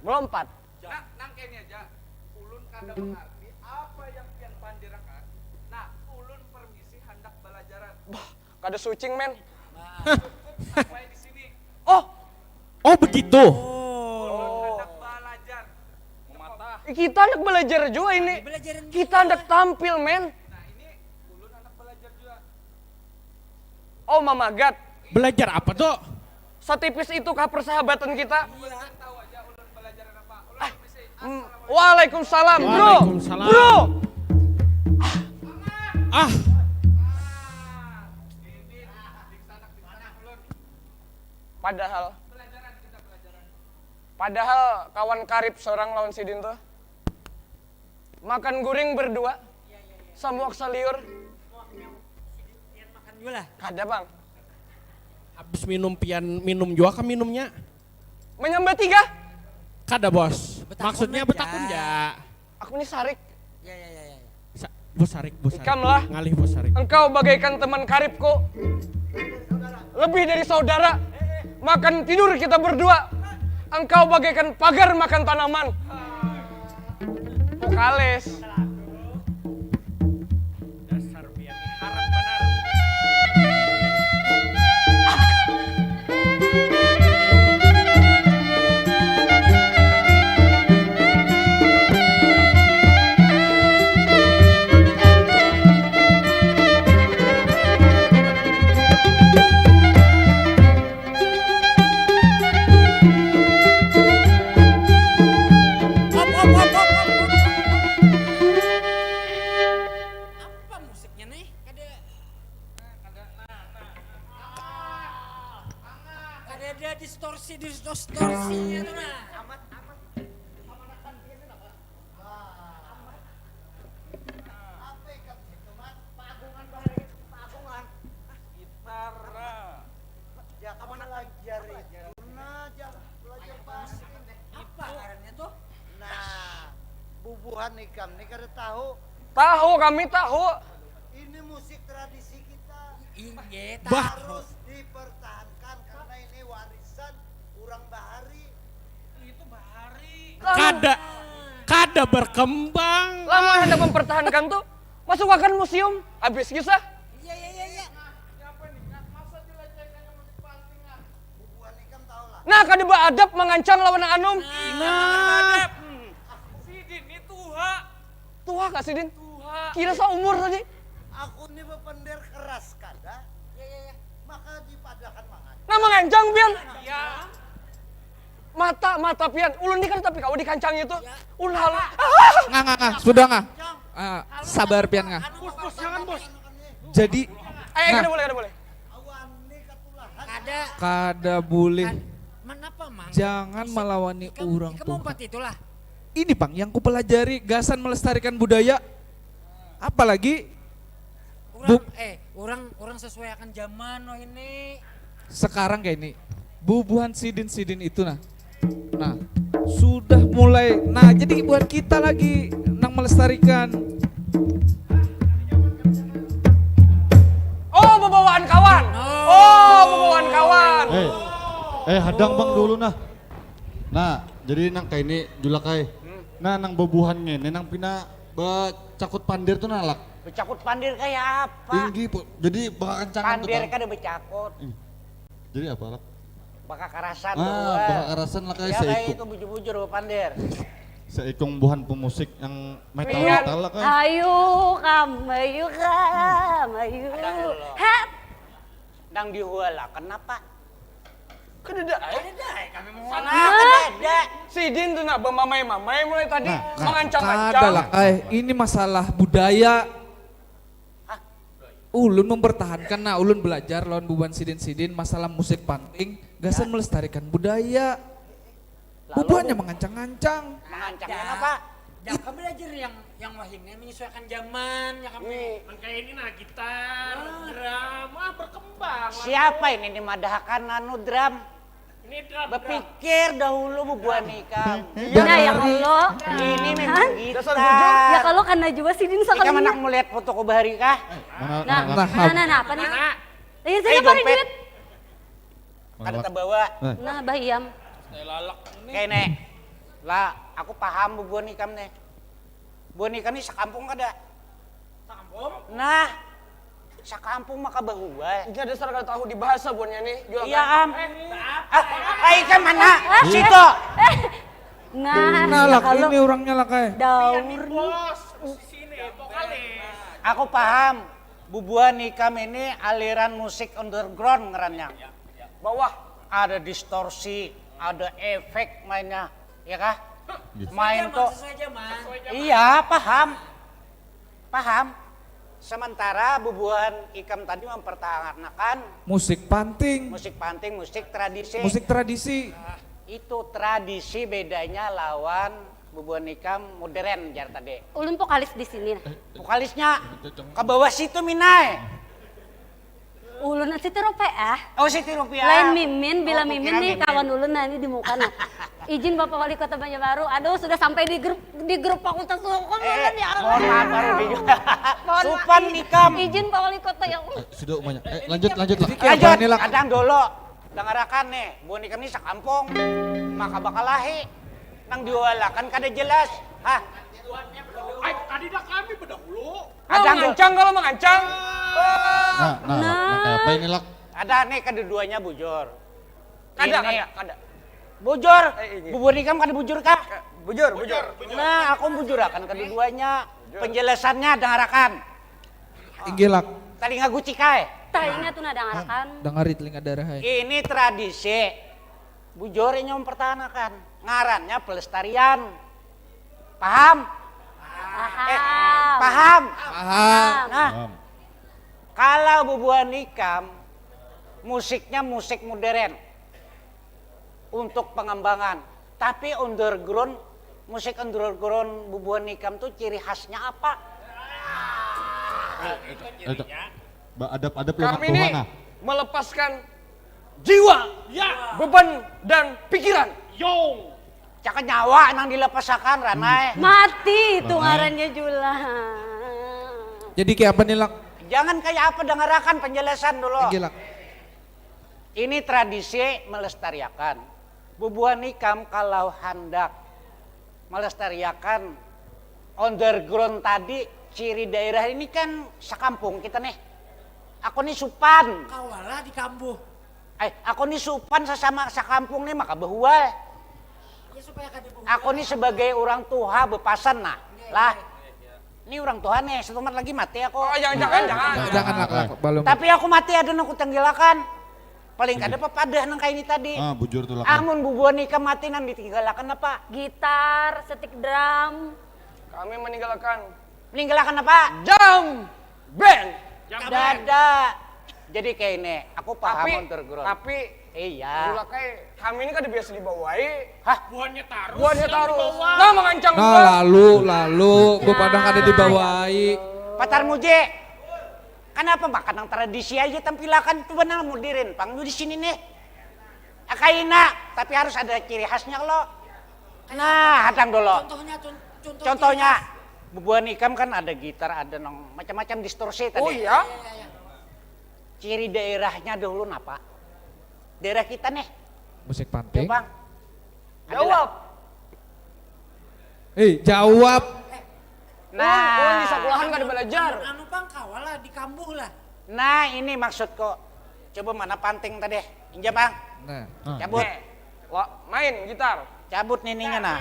Melompat. Nah, nang kene aja. Ulun kada mengerti apa yang pian pandirakan. Nah, ulun permisi handak balajaran. Bah, kada sucing men. Cukup sampai di sini. Oh. Oh begitu. Ulun handak balajar. Mematah. Kita handak belajar juga ini. Kita handak tampil men. Nah, ini ulun handak belajar juga. Oh mamagat. Belajar apa tuh? Setipis itukah persahabatan kita? Iya. Ah, mm, waalaikumsalam, bro. Waalaikumsalam. Bro. Ah. Padahal padahal kawan karib seorang lawan sidin tuh. Makan guring berdua, samuak saliur. Kada bang. Habis minum pian minum jua kah minumnya? Menyambat tiga. Kada bos. Betakun Maksudnya aja. Betakun ja. Aku ni sarik. Ya ya ya ya. Bos Arik, Bos Arik. Ikam lah. Ngalih Bos Arik. Engkau bagaikan teman karibku. Lebih dari saudara. Makan tidur kita berdua. Engkau bagaikan pagar makan tanaman. Vokalis. Dasar pian ni haram banar. Apa musiknya nih? Kada, kada, nah, nah. Kada ada distorsi, distorsinya tuh nah. Amat, amat. Pamanasan dikit nih, apa? Apa ikam situ, Mat? Paagungan bahari, paagungan. Gitar. Ya, kamu belajar itu. Nah, jangan belajar pasti. Apa ngarannya tuh? Nah, bubuhan ikam nih kada tahu. Tahu, kami tahu. Ini musik tradisi kita. Inggih, tahu. Bah. Harus dipertahankan karena ini warisan urang bahari. Kada, kada berkembang. Lamun handak mempertahankan tuh, masukakan museum, habis kisah. Iya, iya, iya, iya. Nah, kada beadab mangancang lawan nang anum. Nah. Sidin ni tuha. Tuha kah sidin? Tuha. Kira saumur tadi. Aku ni bapander keras kada? Iya, iya, iya. Maka dipadakan mangan. Nah, mangancang pian. Iya. Mata, mata pian. Ulun ni kada tapi kawa dikancangi tu. Iya. Ulun halu. Ngah, ngah, ngah. Sudah ngah. Ah, sabar pian ngah. Bos, bos, jangan, bos. Jadi, eh, eh, nah. Kada boleh, kada boleh. Kada. Kada boleh. Kad-, manapa, Mang? Jangan malawani urang tuha. Ikam umpat itulah. Ini pang yang kupelajari gasan melestarikan budaya. Apalagi urang, eh, urang, urang sesuaiakan zaman wahini. Sekarang kayak ini, bubuhan sidin-sidin itu nah. Nah, sudah mulai. Nah, jadi buat kita lagi nang melestarikan. Oh, bebawaan kawan. Oh, bebawaan kawan. Eh, eh, hadang pang dulu nah. Nah, jadi nang kaini Julak ai. Nah, nang bubuhan ngini nang pina becakut pandir tu nah, Lak. Becakut pandir kaya apa? Inggih, jadi bakakancangan tu. Pandir kada becakut. Jadi apa, Lak? Bakakarasan. Ah, bakakarasan lah, kayak seikung. Itu bujur-bujur bapandir. Seikung buhan pemusik yang metal-metal lah, kayak. Ayu, kam, ayu, kam, ayu. Hadang dulu. Hep. Nang dihualakan apa? Kadada ai. Kadada ai, kami mau. Sana kadada. Sidin tu nah bamamai-mamai mulai tadi, mangancang-ancang. Nah, kada lah ai, ini masalah budaya. Ulun mempertahankan, nah, ulun belajar lawan bubuhan sidin-sidin masalah musik panting, gasan melestarikan budaya. Bubuhannya mangancang-ngancang. Mangancang apa? Jaka belajar yang, yang wahini menyesuaikan zaman, ya kami. Nang kaya ini nah, gitar, drum, wah, berkembang. Siapa ini ni madahakan anu drum? Bapikir dahulu bubuhan ikam. Nah, ya kalo. Ini memang gitar. Ya kalo, kana jua sidin sakalinya. Ikam handak melihat fotoku bahari kah? Nah, nah, nah, apa nih? Iya, saya paling duit. Kada tabawa. Nah, bah iam. Kene. Lah, aku paham bubuhan ikam nih. Bubuhan ikam nih sakampung kada? Sakampung? Nah, sakampung maka bahua. Ini dasar kada tahu di bahasa buhannya nih. Iya, am. Ah, ai, ikam mana? Situ. Nah, nah, Lak, ini orangnya, Lak ai. Daur. Aku paham. Bubuhan ikam ini aliran musik underground ngarannya. Bawah. Ada distorsi, ada efek mainnya, ya kah? Main tuh. Iya, paham. Paham. Sementara bubuhan ikam tadi mempertahankan musik panting. Musik panting, musik tradisi. Musik tradisi. Itu tradisi bedanya lawan bubuhan ikam modern, jar tadi. Ulun vokalis di sini nah. Vokalisnya ke bawah situ, Minai. Ulun Siti Ropeah. Oh, Siti Ropeah. Lain Mimin, bila Mimin nih kawan ulun nah, ini di muka nah. Izin Bapak Wali Kota Banjarbaru, aduh sudah sampai di grup di grup Fakultas Hukum Eh, ya mohon maaf baru di juga. Supan nikam. Izin Pak Wali Kota ya Allah. Eh, sudah umanya. Eh, lanjut lanjut lah. Lanjut, Nih lah. Kadang dulu. Dangarakan nih, buah nikam ini sakampung. Maka bakal lahi. Nang diwalakan kada jelas. Hah? Ay, tadi dah kami bedahulu. Ada dulu. Mangancang kalau mangancang. Nah, nah, nah, kayak apa ini lah? Ada nih keduanya bujur. Kada, Ini. Kada, kada. Bujur. Eh, iya. Bubur nikam kada bujur kah? Bujur, bujur. Nah, aku bujurakan keduanya. Penjelasannya dangarakan. Inggih lah. Talinga guci kai. Tah ingat tuh nah dangarakan. Dangari telinga darah hai. Ini tradisi. Bujur ini mempertahankan. Ngarannya pelestarian. Paham? Paham. Paham? Paham. Nah, Paham. Kalau bubuhan ikam, musiknya musik modern untuk pengembangan. Tapi underground, musik underground bubuhan ikam tuh ciri khasnya apa? Itu. Ba- Adab-adab lawan Kami ini Tuhan nah. Melepaskan jiwa, beban dan pikiran. Yo. Caka nyawa nang dilepasakan, Ranai. Mati itu Bang, ngarannya Jula. Jadi kayak apa nih lak? Jangan kayak apa, dengarakan penjelasan dulu. Inggih lak. Ini tradisi melestariakan. Bubuhan ikam kalau handak melestariakan underground tadi, ciri daerah ini kan sakampung kita nih. Aku nih supan. Kawalah di kambuh. Eh, aku nih supan sesama sakampung nih maka behual. Ya supaya kada behual. Aku nih sebagai orang tua bepasan nah. Lah. Ini orang tua nih, setumat lagi mati aku. Oh, jangan, jangan, jangan. Jangan lak lak balum. Tapi aku mati ada nang kutanggilakan. Paling kada papadah nang kaini tadi. Ah, bujur tuh lak. Amun bubuhan ikam mati nang ditinggalakan apa? Gitar, stick drum. Kami meninggalkan Meninggalkan apa? Jam Band. Dada. Jadi kayak ini, aku paham Tapi, underground. Tapi, Iya. Julakai, kami ini kada biasa dibawai. Hah? Buahnya taruh. Buahnya Yang taruh. dibawa. Nah, mangancang Nah buah. lalu lalu, gue pada kada dibawai. Patar Muji. Kenapa makan yang tradisi aja tampilakan? Coba nang mudirin pang di sini nih. Akaina, tapi harus ada ciri khasnya lo. Nah, hadang dulu. Contohnya con- contoh Contohnya, bubuhan ikam kan ada gitar, ada nang macam-macam distorsi tadi. Oh iya? Ciri daerahnya dahulu napa? Daerah kita nih, Musik panting. Bang. Jawab. Eh, jawab. Nah. Oh, di Nah, sekolahan kada belajar. Anu pang kawalah di kambuh lah. Nah, ini maksudku. Coba mana panting tadi? Injam, Bang. Nah. Cabut. Eh, wa- main gitar. Cabut nininya nah.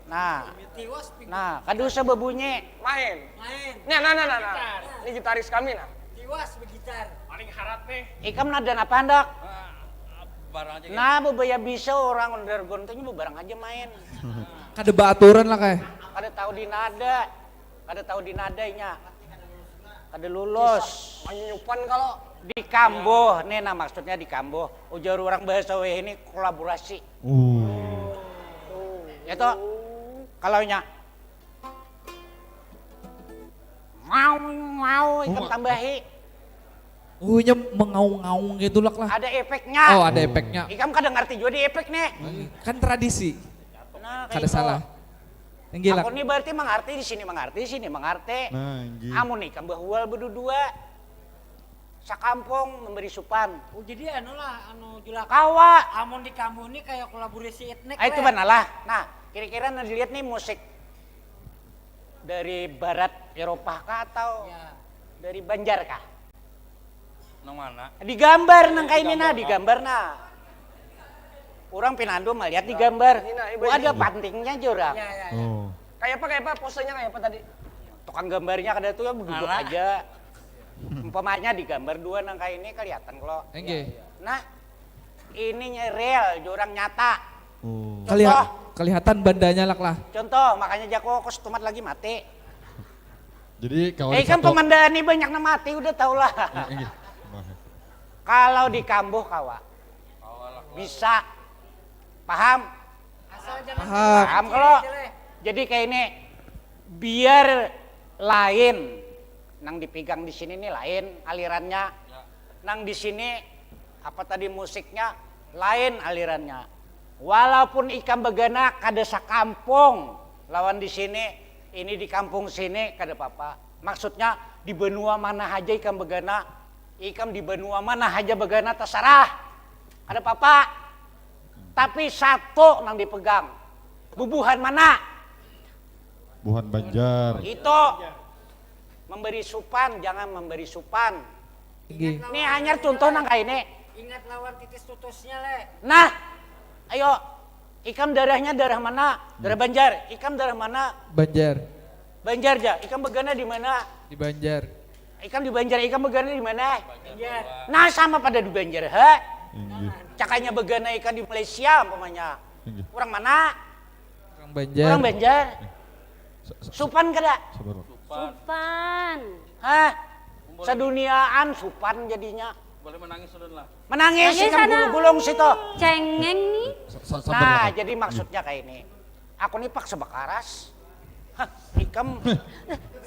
Nah. Tiwas ping- Nah, kada usah berbunyi. Main. main. Nah, nah, nah, nah, nah. Ini gitaris kami nah. Tiwas begitar. Paling harat nih. Ikam nada napa handak? Barang aja. Nah, bebaya bisa orang underground tuh bebarang aja main. Kada baaturan lah kayak. Kada tahu di nada. Kada tahu di nadanya. Kada lulus. Manyunyupan kalau Di kambuh, nih nah maksudnya di kambuh. Ujar orang bahasa weh ini kolaborasi. Uh. Ya toh? Kalau nya mau mau ikam tambahi. Uh, nya mengaung-ngaung gitu lak lah. Ada efeknya. Oh, ada efeknya. Ikam kada ngerti juga di efek nih. Kan tradisi. Nah, Kada kayak salah. itu. Inggih lak. Aku nih berarti mengerti di sini mengerti, sini mengerti. Nah, inggih. Amun ikam bahual berdua sakampung memberi supan. Oh jadi anu lah anu Julakai. Kawa. Amun di kambuh nih kayak kolaborasi etnik. Ah, itu lah. Benar lah. Nah, kira-kira nah dilihat nih musik dari barat Eropa kah atau Ya. dari Banjar kah? Nang mana? Digambar nang kayak ini nah, digambar nah. Orang pinandu melihat digambar. Ini nah, ibu Oh, ada ini. Pantingnya juga. Ya, ya, ya. Oh. Kayak apa, kayak apa posenya, kayak apa tadi? Tukang gambarnya kada tuh ya duduk aja. Umpamanya digambar dua nang kayak ini kelihatan kalau. Enggih. Nah, ini real, orang nyata. Oh. Contoh. Kelihatan bandanya lak lah. Contoh, makanya jago aku setumat lagi mati. Jadi kalau Eh kan pemandangan ini banyak nang mati udah tau lah. Enggih. Kalau di kambuh kawa bisa paham? Asal jangan Paham. Paham kalau jadi kayak ini biar lain nang dipegang di sini nih lain alirannya, nang di sini apa tadi musiknya lain alirannya. Walaupun ikam bagana kada sakampung lawan di sini, ini di kampung sini kada papa. Maksudnya di benua mana haja ikam bagana, ikam di benua mana haja bagana tasarah. Kada papa. Tapi satu nang dipegang. Bubuhan mana? Buhan Banjar. Itu. Memberi supan, jangan memberi supan. Ini hanyar contoh nang kaini. Ingat lawan titis tutusnya le. Nah, ayo. Ikam darahnya darah mana? Darah Banjar. Ikam darah mana? Banjar. Banjar ja. Ikam begana di mana? Di Banjar. Ikam di Banjar, ikam begana di mana? Banjar. Nah, sama pada di Banjar, ha? Inggih. Cakanya begana ikam di Malaysia umpamanya. Inggih. Orang mana? Orang Banjar. Orang Banjar. Supan kada? Supan. Hah? Seduniaan supan jadinya. Boleh menangis ulun lah. Menangis ikan gulung-gulung situ. Cengeng nih. Nah, jadi maksudnya kayak ini. Aku nih paksa bakaras. Hah, ikam.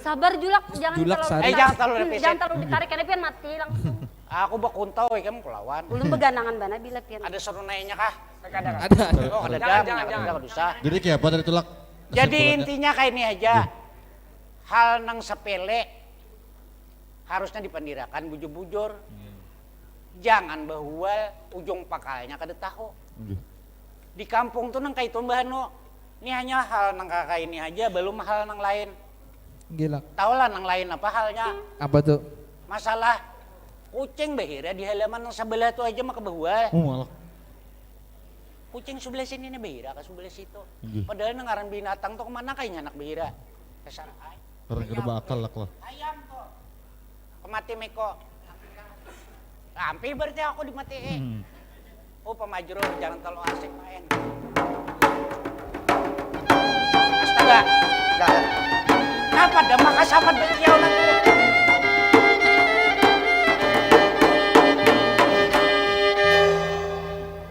Sabar julak, jangan julak, terlalu ditarik. Eh, jangan terlalu, hmm, jangan terlalu ditarik karena pian mati langsung. Aku bakuntau ikam kulawan. Ulun beganangan bana bila pian. Ada seru nainya kah? Ada. Ada. Oh, ada. Jangan, jangan, jangan. Jadi kayak apa tadi tulak? Jadi intinya kayak ini aja. Hal nang sepele harusnya dipandirakan bujur-bujur. Jangan bahual ujung pakalnya kada tahu. Di kampung tu nang kaitu mbah anu. Ni hanya hal nang kaka ini haja, balum hal nang lain. Gila. Tahu lah nang lain apa halnya? Apa tu? Masalah kucing bahira di halaman nang sabelah tu haja maka bahual. Oh, malah. Kucing subelah sini ni bahira ka subelah situ. Padahal nang ngaran binatang tu kemana kayanya anak bahira. Dasar ai. Orang kada baakal lah. Ayam tu. Kemati meko. Rampih berarti aku dimatii. Hmm. Oh pamajrur jangan terlalu asik main. Astaga. Nah, nah. Kenapa ada maka sama berkiau nanti?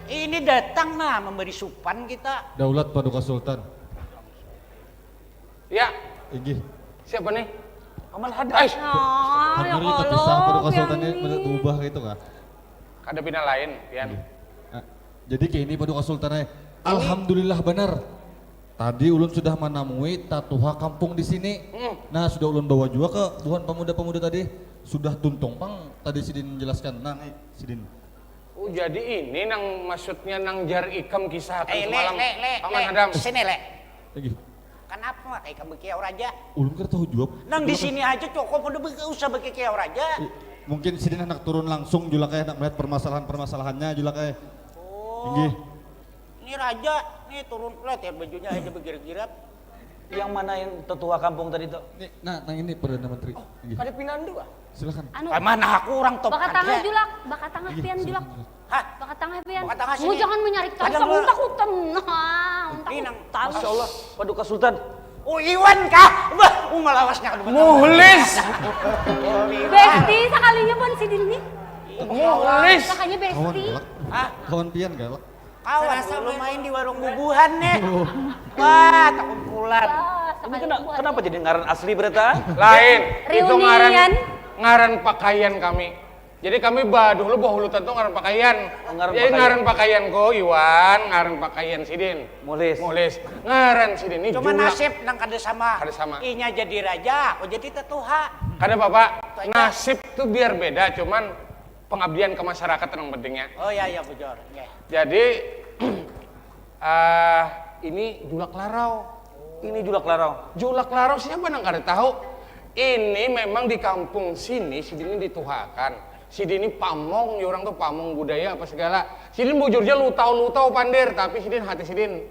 Ini datang nah memberi supan kita. Daulat Paduka Sultan. Ya. Inggih. Siapa nih? Amal Hadai. Oh, ya Allah. Paduka Sultan ini berubah gitu kah? Kada pina lain, Pian. Nah, jadi kayak ini Paduka Sultan eh. Alhamdulillah benar. Tadi ulun sudah menemui tatuha kampung di sini. Hmm. Nah, sudah ulun bawa juga ke buhan pemuda-pemuda tadi. Sudah tuntung pang tadi sidin menjelaskan. Nah, sidin. Oh, jadi ini nang maksudnya nang jar ikam kisah eh, semalam. Le, le, Paman le. Adam. Sini, le. Lagi. Kanapa maka ikam bekiau raja? Ulun kada tahu jua. Nang di sini aja cukup udah usah bekiau raja. Mungkin sidin hendak turun langsung julak eh hendak melihat permasalahan-permasalahannya julak eh. Oh. Inggih. Ini raja, nih turun lihat ya bajunya aja bergirat-girat. Yang mana yang tetua kampung tadi tuh? Nih, nah, nah ini Perdana Menteri. Oh, inggih. Kada pinandu ah. Silakan. Anu, ah, mana aku orang top. Bakatangah julak, bakatangah pian julak. Hah? Bakatangah pian. Bakatangah sini. Mu jangan menyarik tahu untak-untak. Nah, untak-untak. Masya Allah, Paduka Sultan. Oh Iwan kah? Bah, uma lawasnya. Muhlis. Besti sekalinya pun sidin nih. Muhlis. Makanya besti. Hah? Kawan pian galak. Kawan dulu main di warung bubuhan nih. Wah, takut pulang. Ini kena, kenapa jadi ngaran asli bereta? Lain. Itu ngaran ngaran pakaian kami. Jadi kami bah dulu bahulu tentu ngaran pakaian. Oh, ngaran Jadi pakaian. Ngaran pakaian ko Iwan, ngaran pakaian sidin. Mulis. Mulis. Ngaran sidin ini Cuma julak. Nasib nang kada sama. Kada sama. Inya jadi raja, aku jadi tetuha. Kada apa-apa. Nasib tuh biar beda, cuman pengabdian ke masyarakat yang pentingnya. Oh ya ya bujur. Yeah. Jadi uh, ini julak larau. Ini julak larau. Julak larau siapa nang kada tahu? Ini memang di kampung sini sidin ini dituhakan. Sidin ini pamong, ya orang tuh pamong budaya apa segala. Sidin bujurnya lutau-lutau pandir, tapi sidin hati sidin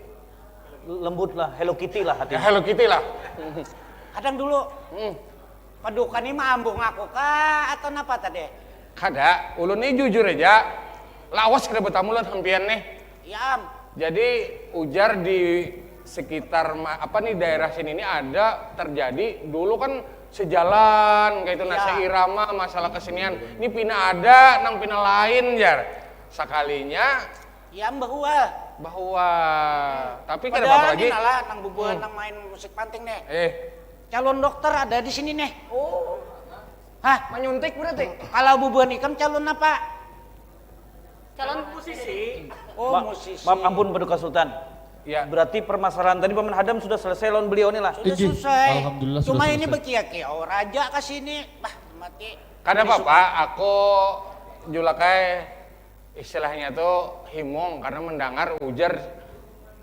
lembut lah, Hello Kitty lah hati. Ya, Hello Kitty lah. Kadang dulu. Hmm. Paduka ni maambung aku kah atau napa tadi? Kada, ulun ni jujur aja, lawas kada batamu lawan hampian nih. Iya am. Jadi ujar di sekitar apa nih daerah sini ini ada terjadi dulu kan sejalan kayak itu nah seirama masalah kesenian ini pina ada nang pina lain jar sekalinya ya bahwa bahwa tapi kada apa lagi nala nang bubuhan hmm. Nang main musik panting nih eh calon dokter ada di sini nih oh Hah? Menyuntik berarti? Kalau bubuhan ikam calon apa? Calon musisi. Oh, Ma- musisi. Maaf, ampun, Paduka Sultan. Ya. Berarti permasalahan tadi, Paman Hadam, sudah selesai lawan beliau ni lah. Sudah Inggih, selesai. Alhamdulillah, sudah Cuma ini selesai. Bekiakiau raja ke sini. Bah, mati. Kada apa-apa, aku Julakai istilahnya tuh himung karena mendengar ujar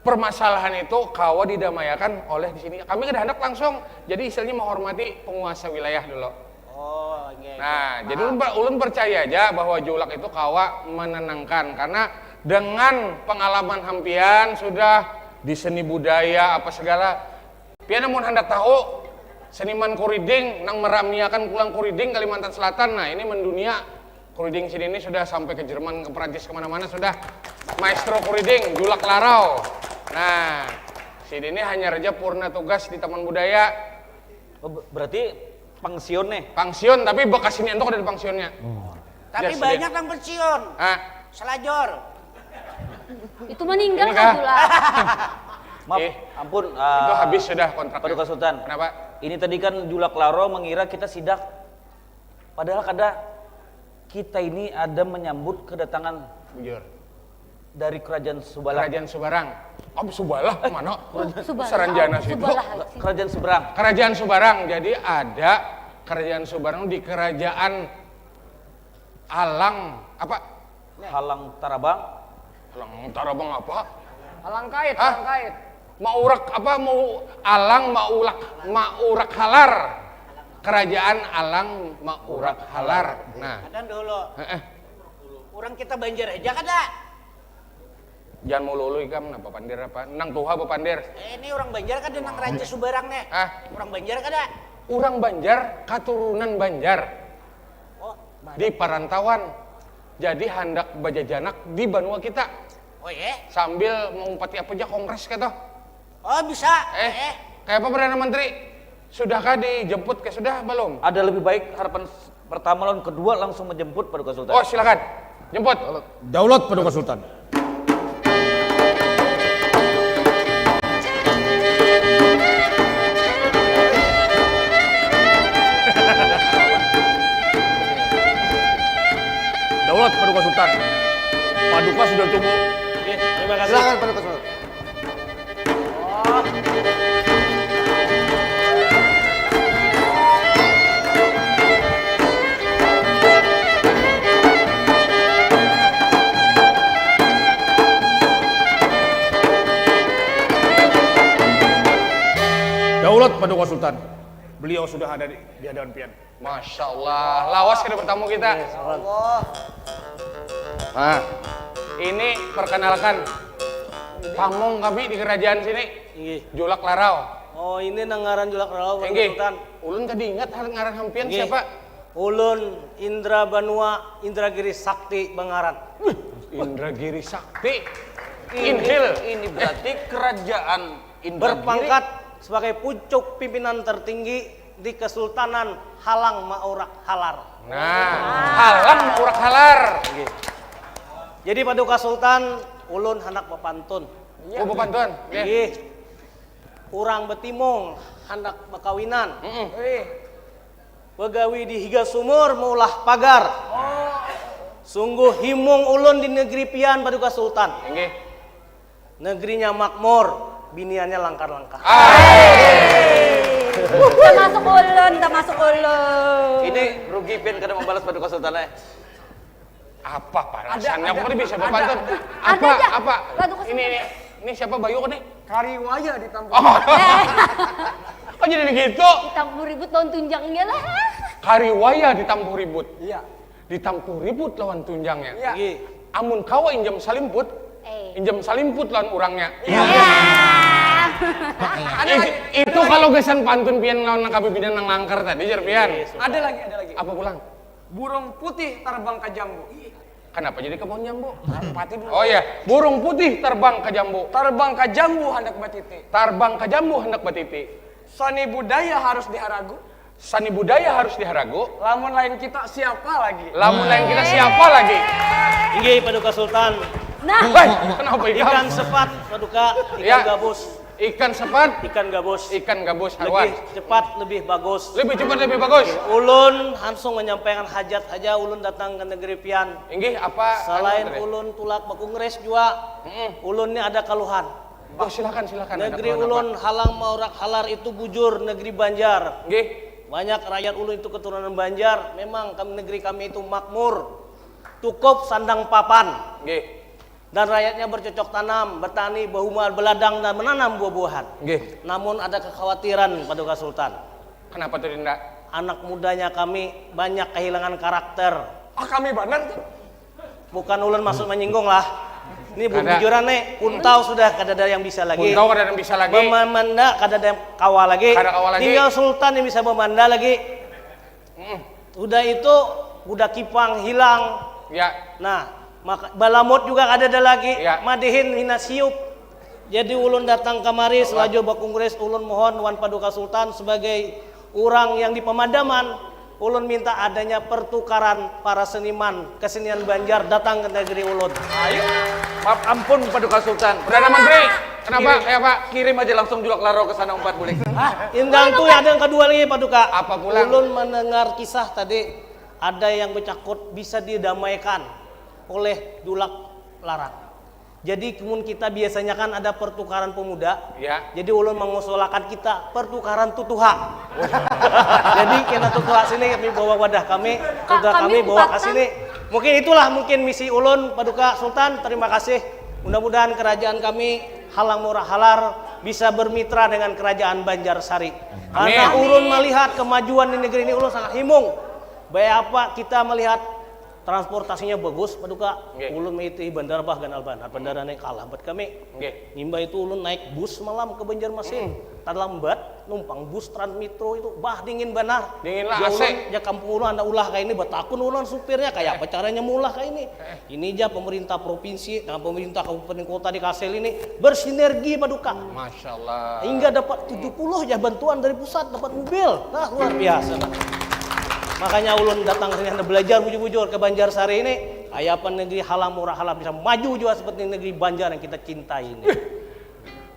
permasalahan itu kawa didamaiakan oleh di sini. Kami kada hendak langsung, jadi istilahnya menghormati penguasa wilayah dulu. Oh, iya. Nah, jadi ulun, ulun percaya aja bahwa Julak itu kawa menenangkan karena dengan pengalaman hampian sudah di seni budaya apa segala. Pian amun hendak tahu seniman kuriding nang meramiakan pulang kuriding Kalimantan Selatan, nah ini mendunia. Kuriding sini ini sudah sampai ke Jerman, ke Perancis, kemana-mana sudah. Maestro kuriding, Julak Larau. Nah, sini ini hanya raja purna tugas di Taman Budaya. Oh, ber- berarti pangsiun nih. Pangsiun, tapi bekas ini entuk dari pangsiunnya. Tapi Yes, banyak yang pensiun. Ah, Selajor. Itu meninggal Ini kan kah? Julak. Maaf, Eh, ampun. itu ah, habis sudah kontraknya. Paduka Sultan. Kenapa? Ini tadi kan Julak Larau mengira kita sidak. Padahal kada. Kita ini ada menyambut kedatangan Bujur. dari kerajaan Subalah. Kerajaan Subarang. Oh, Subalah mana? Subalah. Saranjana situ. Subalah. Kerajaan Subarang. Kerajaan Subarang. Jadi ada kerajaan Subarang di kerajaan Alang apa? Halang Tarabang. Alang Tarabang apa? Alangkait, Hah? alangkait. Maurak apa mau Alang Maurak Maurak Halar. Kerajaan Alang Maurak Halar. Nah, Ada dulu. heeh. Orang kita Banjar aja kada. Jangan mau lulu ikam, nah, bapandir apa? Nang tuha bapandir. Eh, ini orang Banjar kada nang raja Subarang nih. Ah, Orang Banjar kada. Orang Banjar, katurunan Banjar. Oh, Di parantauan. Jadi handak bajajanak di banua kita. Oh iya. Sambil mengumpati apa aja kongres kata. Oh bisa. Eh, kayak apa Perdana Menteri? Sudahkah dijemput ke sudah belum? Ada lebih baik harapan s- pertama lawan kedua langsung menjemput Paduka Sultan. Oh, silakan. Jemput. Daulat Paduka Sultan. Daulat Paduka Sultan. Paduka sudah tubuh. Oke, terima kasih. Silakan Paduka Sultan. Daulat Paduka Sultan. Beliau sudah ada di, di hadapan pian. Masya Allah, lawas kada bertamu kita. Allah. Nah, ini perkenalkan pamong kami di kerajaan sini. Inggih. Julak Larau. Oh, ini nang ngaran Julak Larau, Pak Inggih. Sultan. Ulun tadi ingat hal ngaran hampian Inggih. Siapa? Ulun Indra Banua, Indra Giri Sakti bangaran. Indra Giri Sakti. Ini, Inhil. ini berarti kerajaan Indra Berpangkat sebagai pucuk pimpinan tertinggi di Kesultanan Halang Maurak Halar. Nah, halang maurak halar. Jadi Paduka Sultan, ulun handak bapantun. Oh, bapantun. Oke. Inggih. Urang betimung handak bakawinan. Mm-mm. Begawi di higa sumur maulah pagar. Sungguh himung ulun di negeri pian Paduka Sultan. Inggih. Negerinya makmur, biniannya langkar-langkar. Termasuk ulun, termasuk ulun. Ini rugi pian kada membalas Paduka Sultan eh. Apa panasannya aku tadi bisa bapantun? Ada, Apa? ada. Apa? Batu ke Ini sana. ini ini siapa Bayu nih? Kariwaya ditampung. Oh. Kok jadi gitu? Tampur ribut daun tunjang ya lah. Kariwaya ditampuh ribut. Iya. Ditampuh ribut lawan tunjangnya. Iya. Inggih. Amun kawa injam salimput, Eh. injam salimput lawan urangnya. Ya. Ada lagi. Itu kalau gasan pantun pian lawan nang kabibinan nang langkar tadi jar pian. Ada lagi, ada lagi. Apa pulang? Burung putih terbang ke jambu. Kenapa jadi kebun jambu? Pati dulu. Oh iya, burung putih terbang ke jambu. Terbang ke jambu hendak batiti. Terbang ke jambu hendak batiti. Seni budaya harus diharagu. Seni budaya harus diharagu. Lamun lain kita siapa lagi? Lamun lain kita siapa lagi? Inggih Paduka Sultan. Nah, Hei, kenapa Ikan ikan? Sepat Paduka, ikan Ya. Gabus. Ikan sepat, ikan gabus, ikan gabus haruan. Lebih cepat, lebih bagus. Lebih cepat, lebih bagus. Ulun hansung menyampaikan hajat haja, ulun datang ke negeri pian. Inggih, apa? Selain ulun tulak bakungres jua, ulun ni ada kaluhan. Oh, silakan, silakan. Negeri ulun halang maurak halar itu bujur, negeri Banjar. Inggih. Banyak rakyat ulun itu keturunan Banjar. Memang kami, negeri kami itu makmur. Cukup sandang papan. Inggih. Dan rakyatnya bercocok tanam, bertani, berhumah, berladang, dan menanam buah-buahan. Nggih. Namun ada kekhawatiran, Paduka Sultan. Kenapa tuh, Dinda? Anak mudanya kami banyak kehilangan karakter. Ah, kami banar tuh. Bukan ulun maksud menyinggung lah. Ini bujuran nih, kuntau sudah kada ada yang bisa lagi. Kuntau kada ada yang bisa lagi. Memanda kada ada yang kawa lagi. Kada kawa lagi. Tinggal Sultan yang bisa memanda lagi. Sudah itu, kuda kipang hilang. Ya. Nah, maka balamut juga kada ada lagi. Ya. Madihin hina siup. Jadi ulun datang kamari selajur bakungres, ulun mohon Wan Paduka Sultan sebagai urang yang di pemadaman, ulun minta adanya pertukaran para seniman kesenian Banjar datang ke negeri ulun. Ayo. Maaf ampun Paduka Sultan. Perdana Menteri, kenapa? Kirim. Kayak apa? Kirim aja langsung Julak Larau ke sana umpat bulik. Hah? Indang tuh ada yang kedua lagi Paduka. Apa pulang? Ulun mendengar kisah tadi ada yang bercakut bisa didamaikan oleh Julak Larang. Jadi mun kita biasanya kan ada pertukaran pemuda. Ya. Jadi ulun mengusulakan kita pertukaran tutuha. Jadi kena tutuha sini kami bawa wadah kami, tutuha kami bawa ke sini. Mungkin itulah mungkin misi ulun Paduka Sultan. Terima kasih. Mudah-mudahan kerajaan kami Halang Murah Halar bisa bermitra dengan kerajaan Banjar Sari. Karena ulun melihat kemajuan di negeri ini ulun sangat himung. Bayapa kita melihat transportasinya bagus, Paduka. Nggih. Ulun maitihi bandar, bah, ganal banar bandar ni, kalah buat kami. Nggih. Ngimba itu ulun naik bus malam ke Banjarmasin. Mm. Talambat numpang bus Trans Metro itu, bah, dingin banar. Dingin lah, A C. Ulun, ja kampung ulun handak ulah kaini, batakun ulun supirnya, kaya apa caranya maulah kaini. Ini ja pemerintah provinsi dengan pemerintah kabupaten kota di Kasel ini bersinergi, Paduka. Masya Allah. Hingga dapat tujuh puluh ja bantuan dari pusat, dapat mobil. Nah, luar biasa, Pak. Makanya ulun datang sini handak belajar bujur-bujur ke Banjar Sari ini. Kaya apa negeri Halang Murah Halar bisa maju juga seperti negeri Banjar yang kita cintai ini.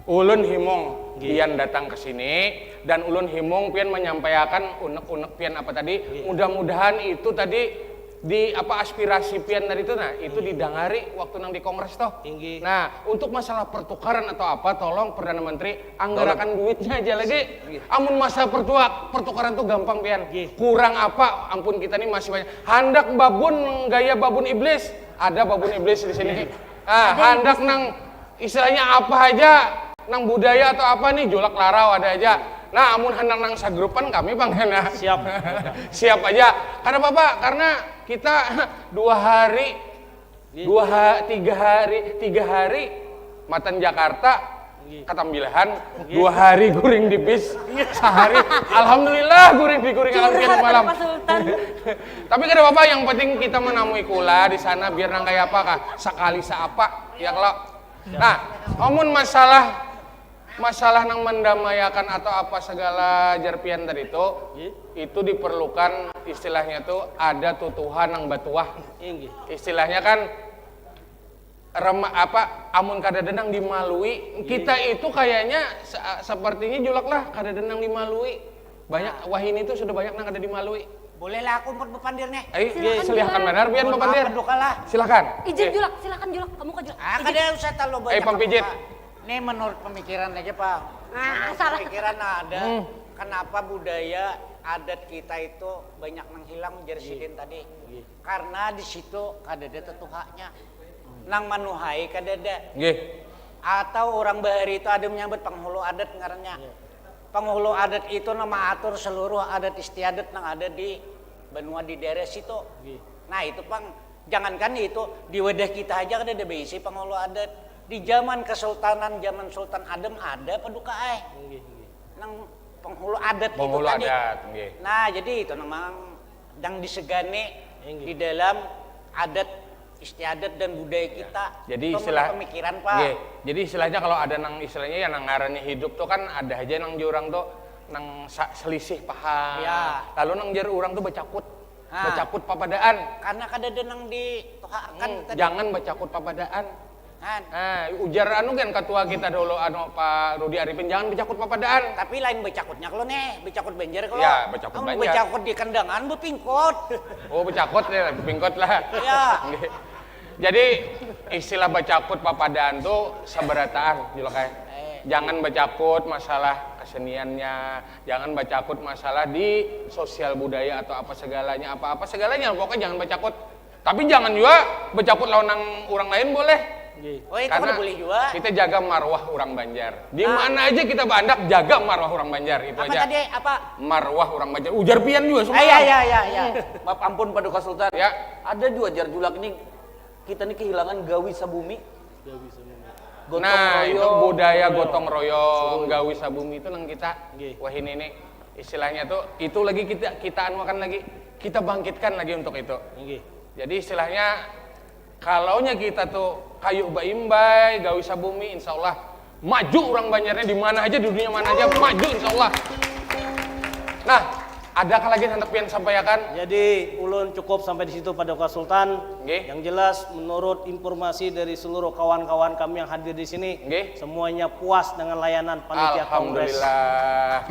Ulun himung pian datang ke sini dan ulun himung pian menyampaikan unek-unek pian apa tadi. Nggih. Mudah-mudahan itu tadi di apa aspirasi pian tadi itu, nah, itu didangari waktu nang di kongres toh. Inggih. Nah, untuk masalah pertukaran atau apa, tolong Perdana Menteri anggarakan duitnya aja lagi. Nggih. Amun masalah pertua-, pertukaran tuh gampang pian. Nggih. Kurang apa, ampun kita nih masih banyak. Handak babun gaya babun iblis, ada babun iblis di sini. Nggih. Ah, handak nang istilahnya apa aja nang budaya atau apa nih, Julak Larau ada aja. Nah, amun handak nang sagrupan kami pang kena. Siap. Siap aja. Kada apa-apa karena kita dua hari, nggih, dua ha-, tiga hari, tiga hari matan Jakarta, nggih, katambilahan, nggih, dua hari guring di bis, nggih, sahari. Alhamdulillah guring di guring alam pian semalam. Tapi kada apa-apa, yang penting kita menamui kula di sana biar nang kaya apa kah, sakali saapa, ya kalau. Nah, amun masalah, masalah nang mendamaiakan atau apa segala jar pian tadi tu, nggih, itu diperlukan istilahnya tu ada tutuha nang batuah. Inggih. Istilahnya kan rema-, apa, amun kadada nang dimalui, nggih, kita itu kayaknya se-, sepertinya Julak lah kadada nang dimalui. Banyak, nah, wahini tu sudah banyak nang kada dimalui. Boleh lah aku umpat bapandir nih. Ayo, silakan, silahkan Julak. Banar, pian bapandir. Mohon maaf, Paduka lah. Silakan. Izin, eh, Julak, silakan Julak, kamu ka Julak. Ah, izin. Kada usah terlalu banyak. Eh, Pampijit. Apa-apa. Nih menurut pemikiran aja, Pak. Ah, menurut salah. Pemikiran ada. Hmm. Kenapa budaya adat kita itu banyak nang hilang, ujar, iya, sidin tadi? Iya. Karena di situ kadada tetuhanya. Nang manuhai kadada. Nggih. Atau orang bahari itu ada menyambat penghulu adat ngarannya. Iya. Penghulu adat itu nang maatur seluruh adat istiadat nang ada di banua di daerah situ. Nggih. Nah, itu pang, jangankan itu, di wadah kita aja kadada baisi penghulu adat. Di zaman kesultanan, zaman Sultan Adam ada Paduka ai. Nggih, nggih. Nang penghulu adat itu tadi. Penghulu adat, nggih. Nah, jadi itu nang mang-, nang disegani, inggih, di dalam adat istiadat dan budaya, ya, kita. Jadi itu istilah, menurut pemikiran, Pak. Nggih. Jadi istilahnya kalau ada nang istilahnya ya nang ngarannya hidup tuh kan ada aja nang jar urang tuh nang sa-, selisih paham. Ya. Lalu nang jar urang tuh bacakut. Ha. Bacakut papadaan. Karena kadada nang dituhakan, hmm, tadi. Jangan bacakut papadaan. Nah, ujar anu kan ketua kita dulu, anu, Pak Rudi Arifin, jangan becakut papadaan. Tapi lain becakutnya kalau nih, becakut Banjar kalau. Ya, becakut Banjar. Becakut di kandangan bepingkot. Oh, becakut ya, bepingkot lah. Ya. Jadi istilah becakut papadaan tuh seberataan, Julakai. Eh. Jangan becakut masalah keseniannya, jangan becakut masalah di sosial budaya atau apa segalanya, apa-apa segalanya, pokoknya jangan becakut. Tapi jangan juga becakut lawan nang urang lain boleh. Nggih. Oh, itu kada boleh juga. Kita jaga marwah urang Banjar. Di mana aja kita baandak, jaga marwah urang Banjar. Itu aja. Apa tadi? Apa? Marwah urang Banjar. Ujar pian juga semua. Ah, iya, iya, iya, iya. Maaf, ampun, Paduka Sultan. Ya. Ada juga jar Julak ini, kita ini kehilangan gawi sabumi. Gawi sabumi. Nah, itu budaya gotong royong, gawi sabumi itu nang kita wahini ini. Istilahnya tuh, itu lagi kita, kita anuakan lagi, kita bangkitkan lagi untuk itu. Jadi istilahnya, kalaunya kita tuh kayuh baimbai, gawi sabumi, insya Allah maju urang Banjarnya di mana aja, di dunia mana aja, maju insya Allah. Nah, adakah lagi yang hendak pian sampaikan? Jadi, ulun cukup sampai di situ, Paduka Sultan. Nggih. Yang jelas, menurut informasi dari seluruh kawan-kawan kami yang hadir di sini, nggih, semuanya puas dengan layanan panitia kongres. Alhamdulillah.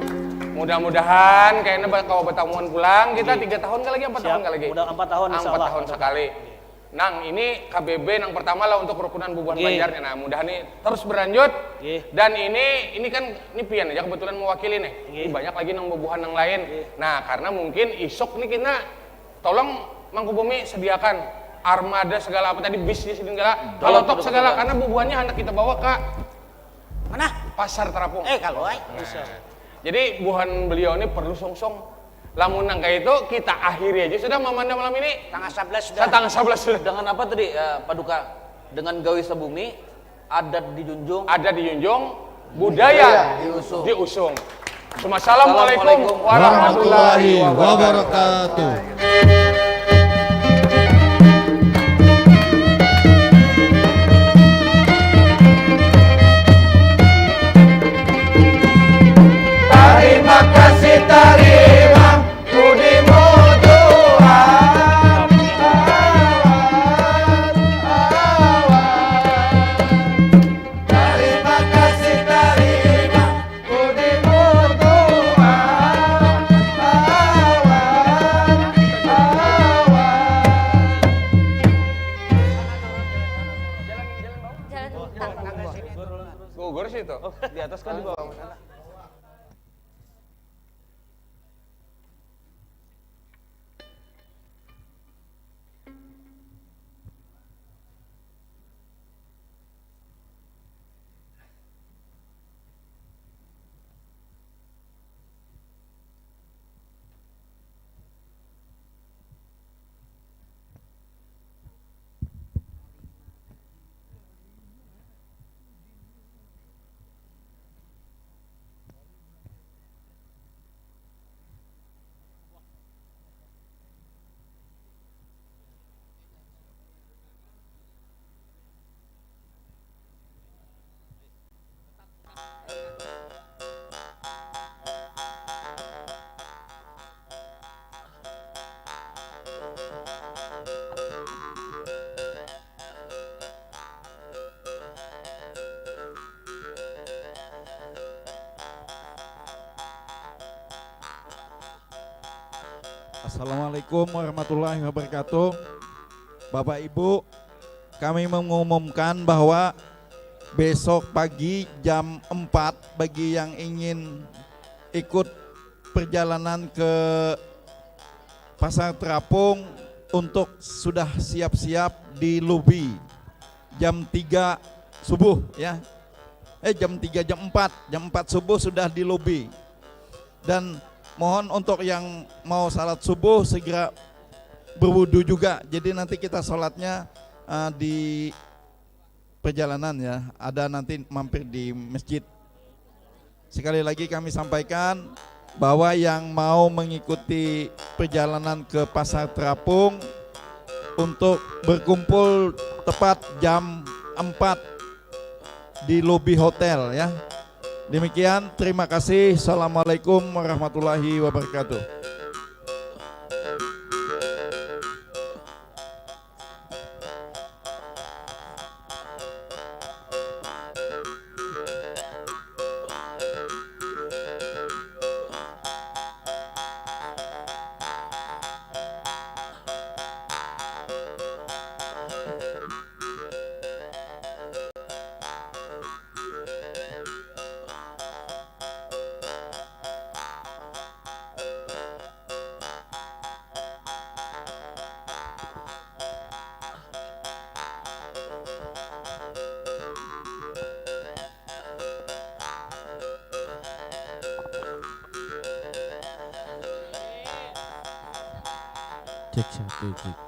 Mudah-mudahan kayaknya ba-, kawa batamuan pulang kita. Nggih. Tiga tahun kah lagi, empat tahun kah lagi? Siap. Mudah empat tahun, insya Allah. Empat tahun sekali. Nang, ini K B B nang pertama lah untuk kerukunan bubuhan Banjar nih. Nah, mudahan nih terus berlanjut. Nggih. Dan ini, ini kan, ini pian aja kebetulan mewakili nih. Nggih. Ini banyak lagi nang bubuhan nang lain. Nggih. Nah, karena mungkin isuk nih kita tolong Mangkubumi sediakan armada segala apa tadi, bis di sini segala, kalotok segala, karena bubuhannya hendak kita bawa ke mana? Pasar Terapung. Eh, kalau ai. Nah. Jadi buhan beliau ini perlu sungsung. Lamun nang kayak itu kita akhiri aja sudah mamanda malam ini. Tangah sebelas sudah. Setengah sebelas sudah. Dengan apa tadi, eh, Paduka? Dengan gawi sabumi, adat dijunjung. Adat dijunjung, budaya diusung. Assalamualaikum warahmatullahi wabarakatuh. Tarima kasih, tarima pujimu Tuhan. Awan, awan. Tarima kasih, tarima pujimu Tuhan. Awan, awan. Jalan, jalan bawah. Jalan tentang. Gugur sih itu. Oh, di atas kan di bawah. Assalamualaikum warahmatullahi wabarakatuh. Bapak Ibu, kami mengumumkan bahwa besok pagi jam empat, bagi yang ingin ikut perjalanan ke Pasar Terapung untuk sudah siap-siap di lobi jam tiga subuh, ya. Eh, jam tiga, jam empat, jam empat subuh sudah di lobi. Dan mohon untuk yang mau salat subuh segera berwudu juga. Jadi nanti kita salatnya, eh, di perjalanan, ya. Ada nanti mampir di masjid. Sekali lagi kami sampaikan bahwa yang mau mengikuti perjalanan ke Pasar Terapung untuk berkumpul tepat jam empat di lobi hotel, ya. Demikian, terima kasih. Assalamualaikum warahmatullahi wabarakatuh. Cek satu, cek.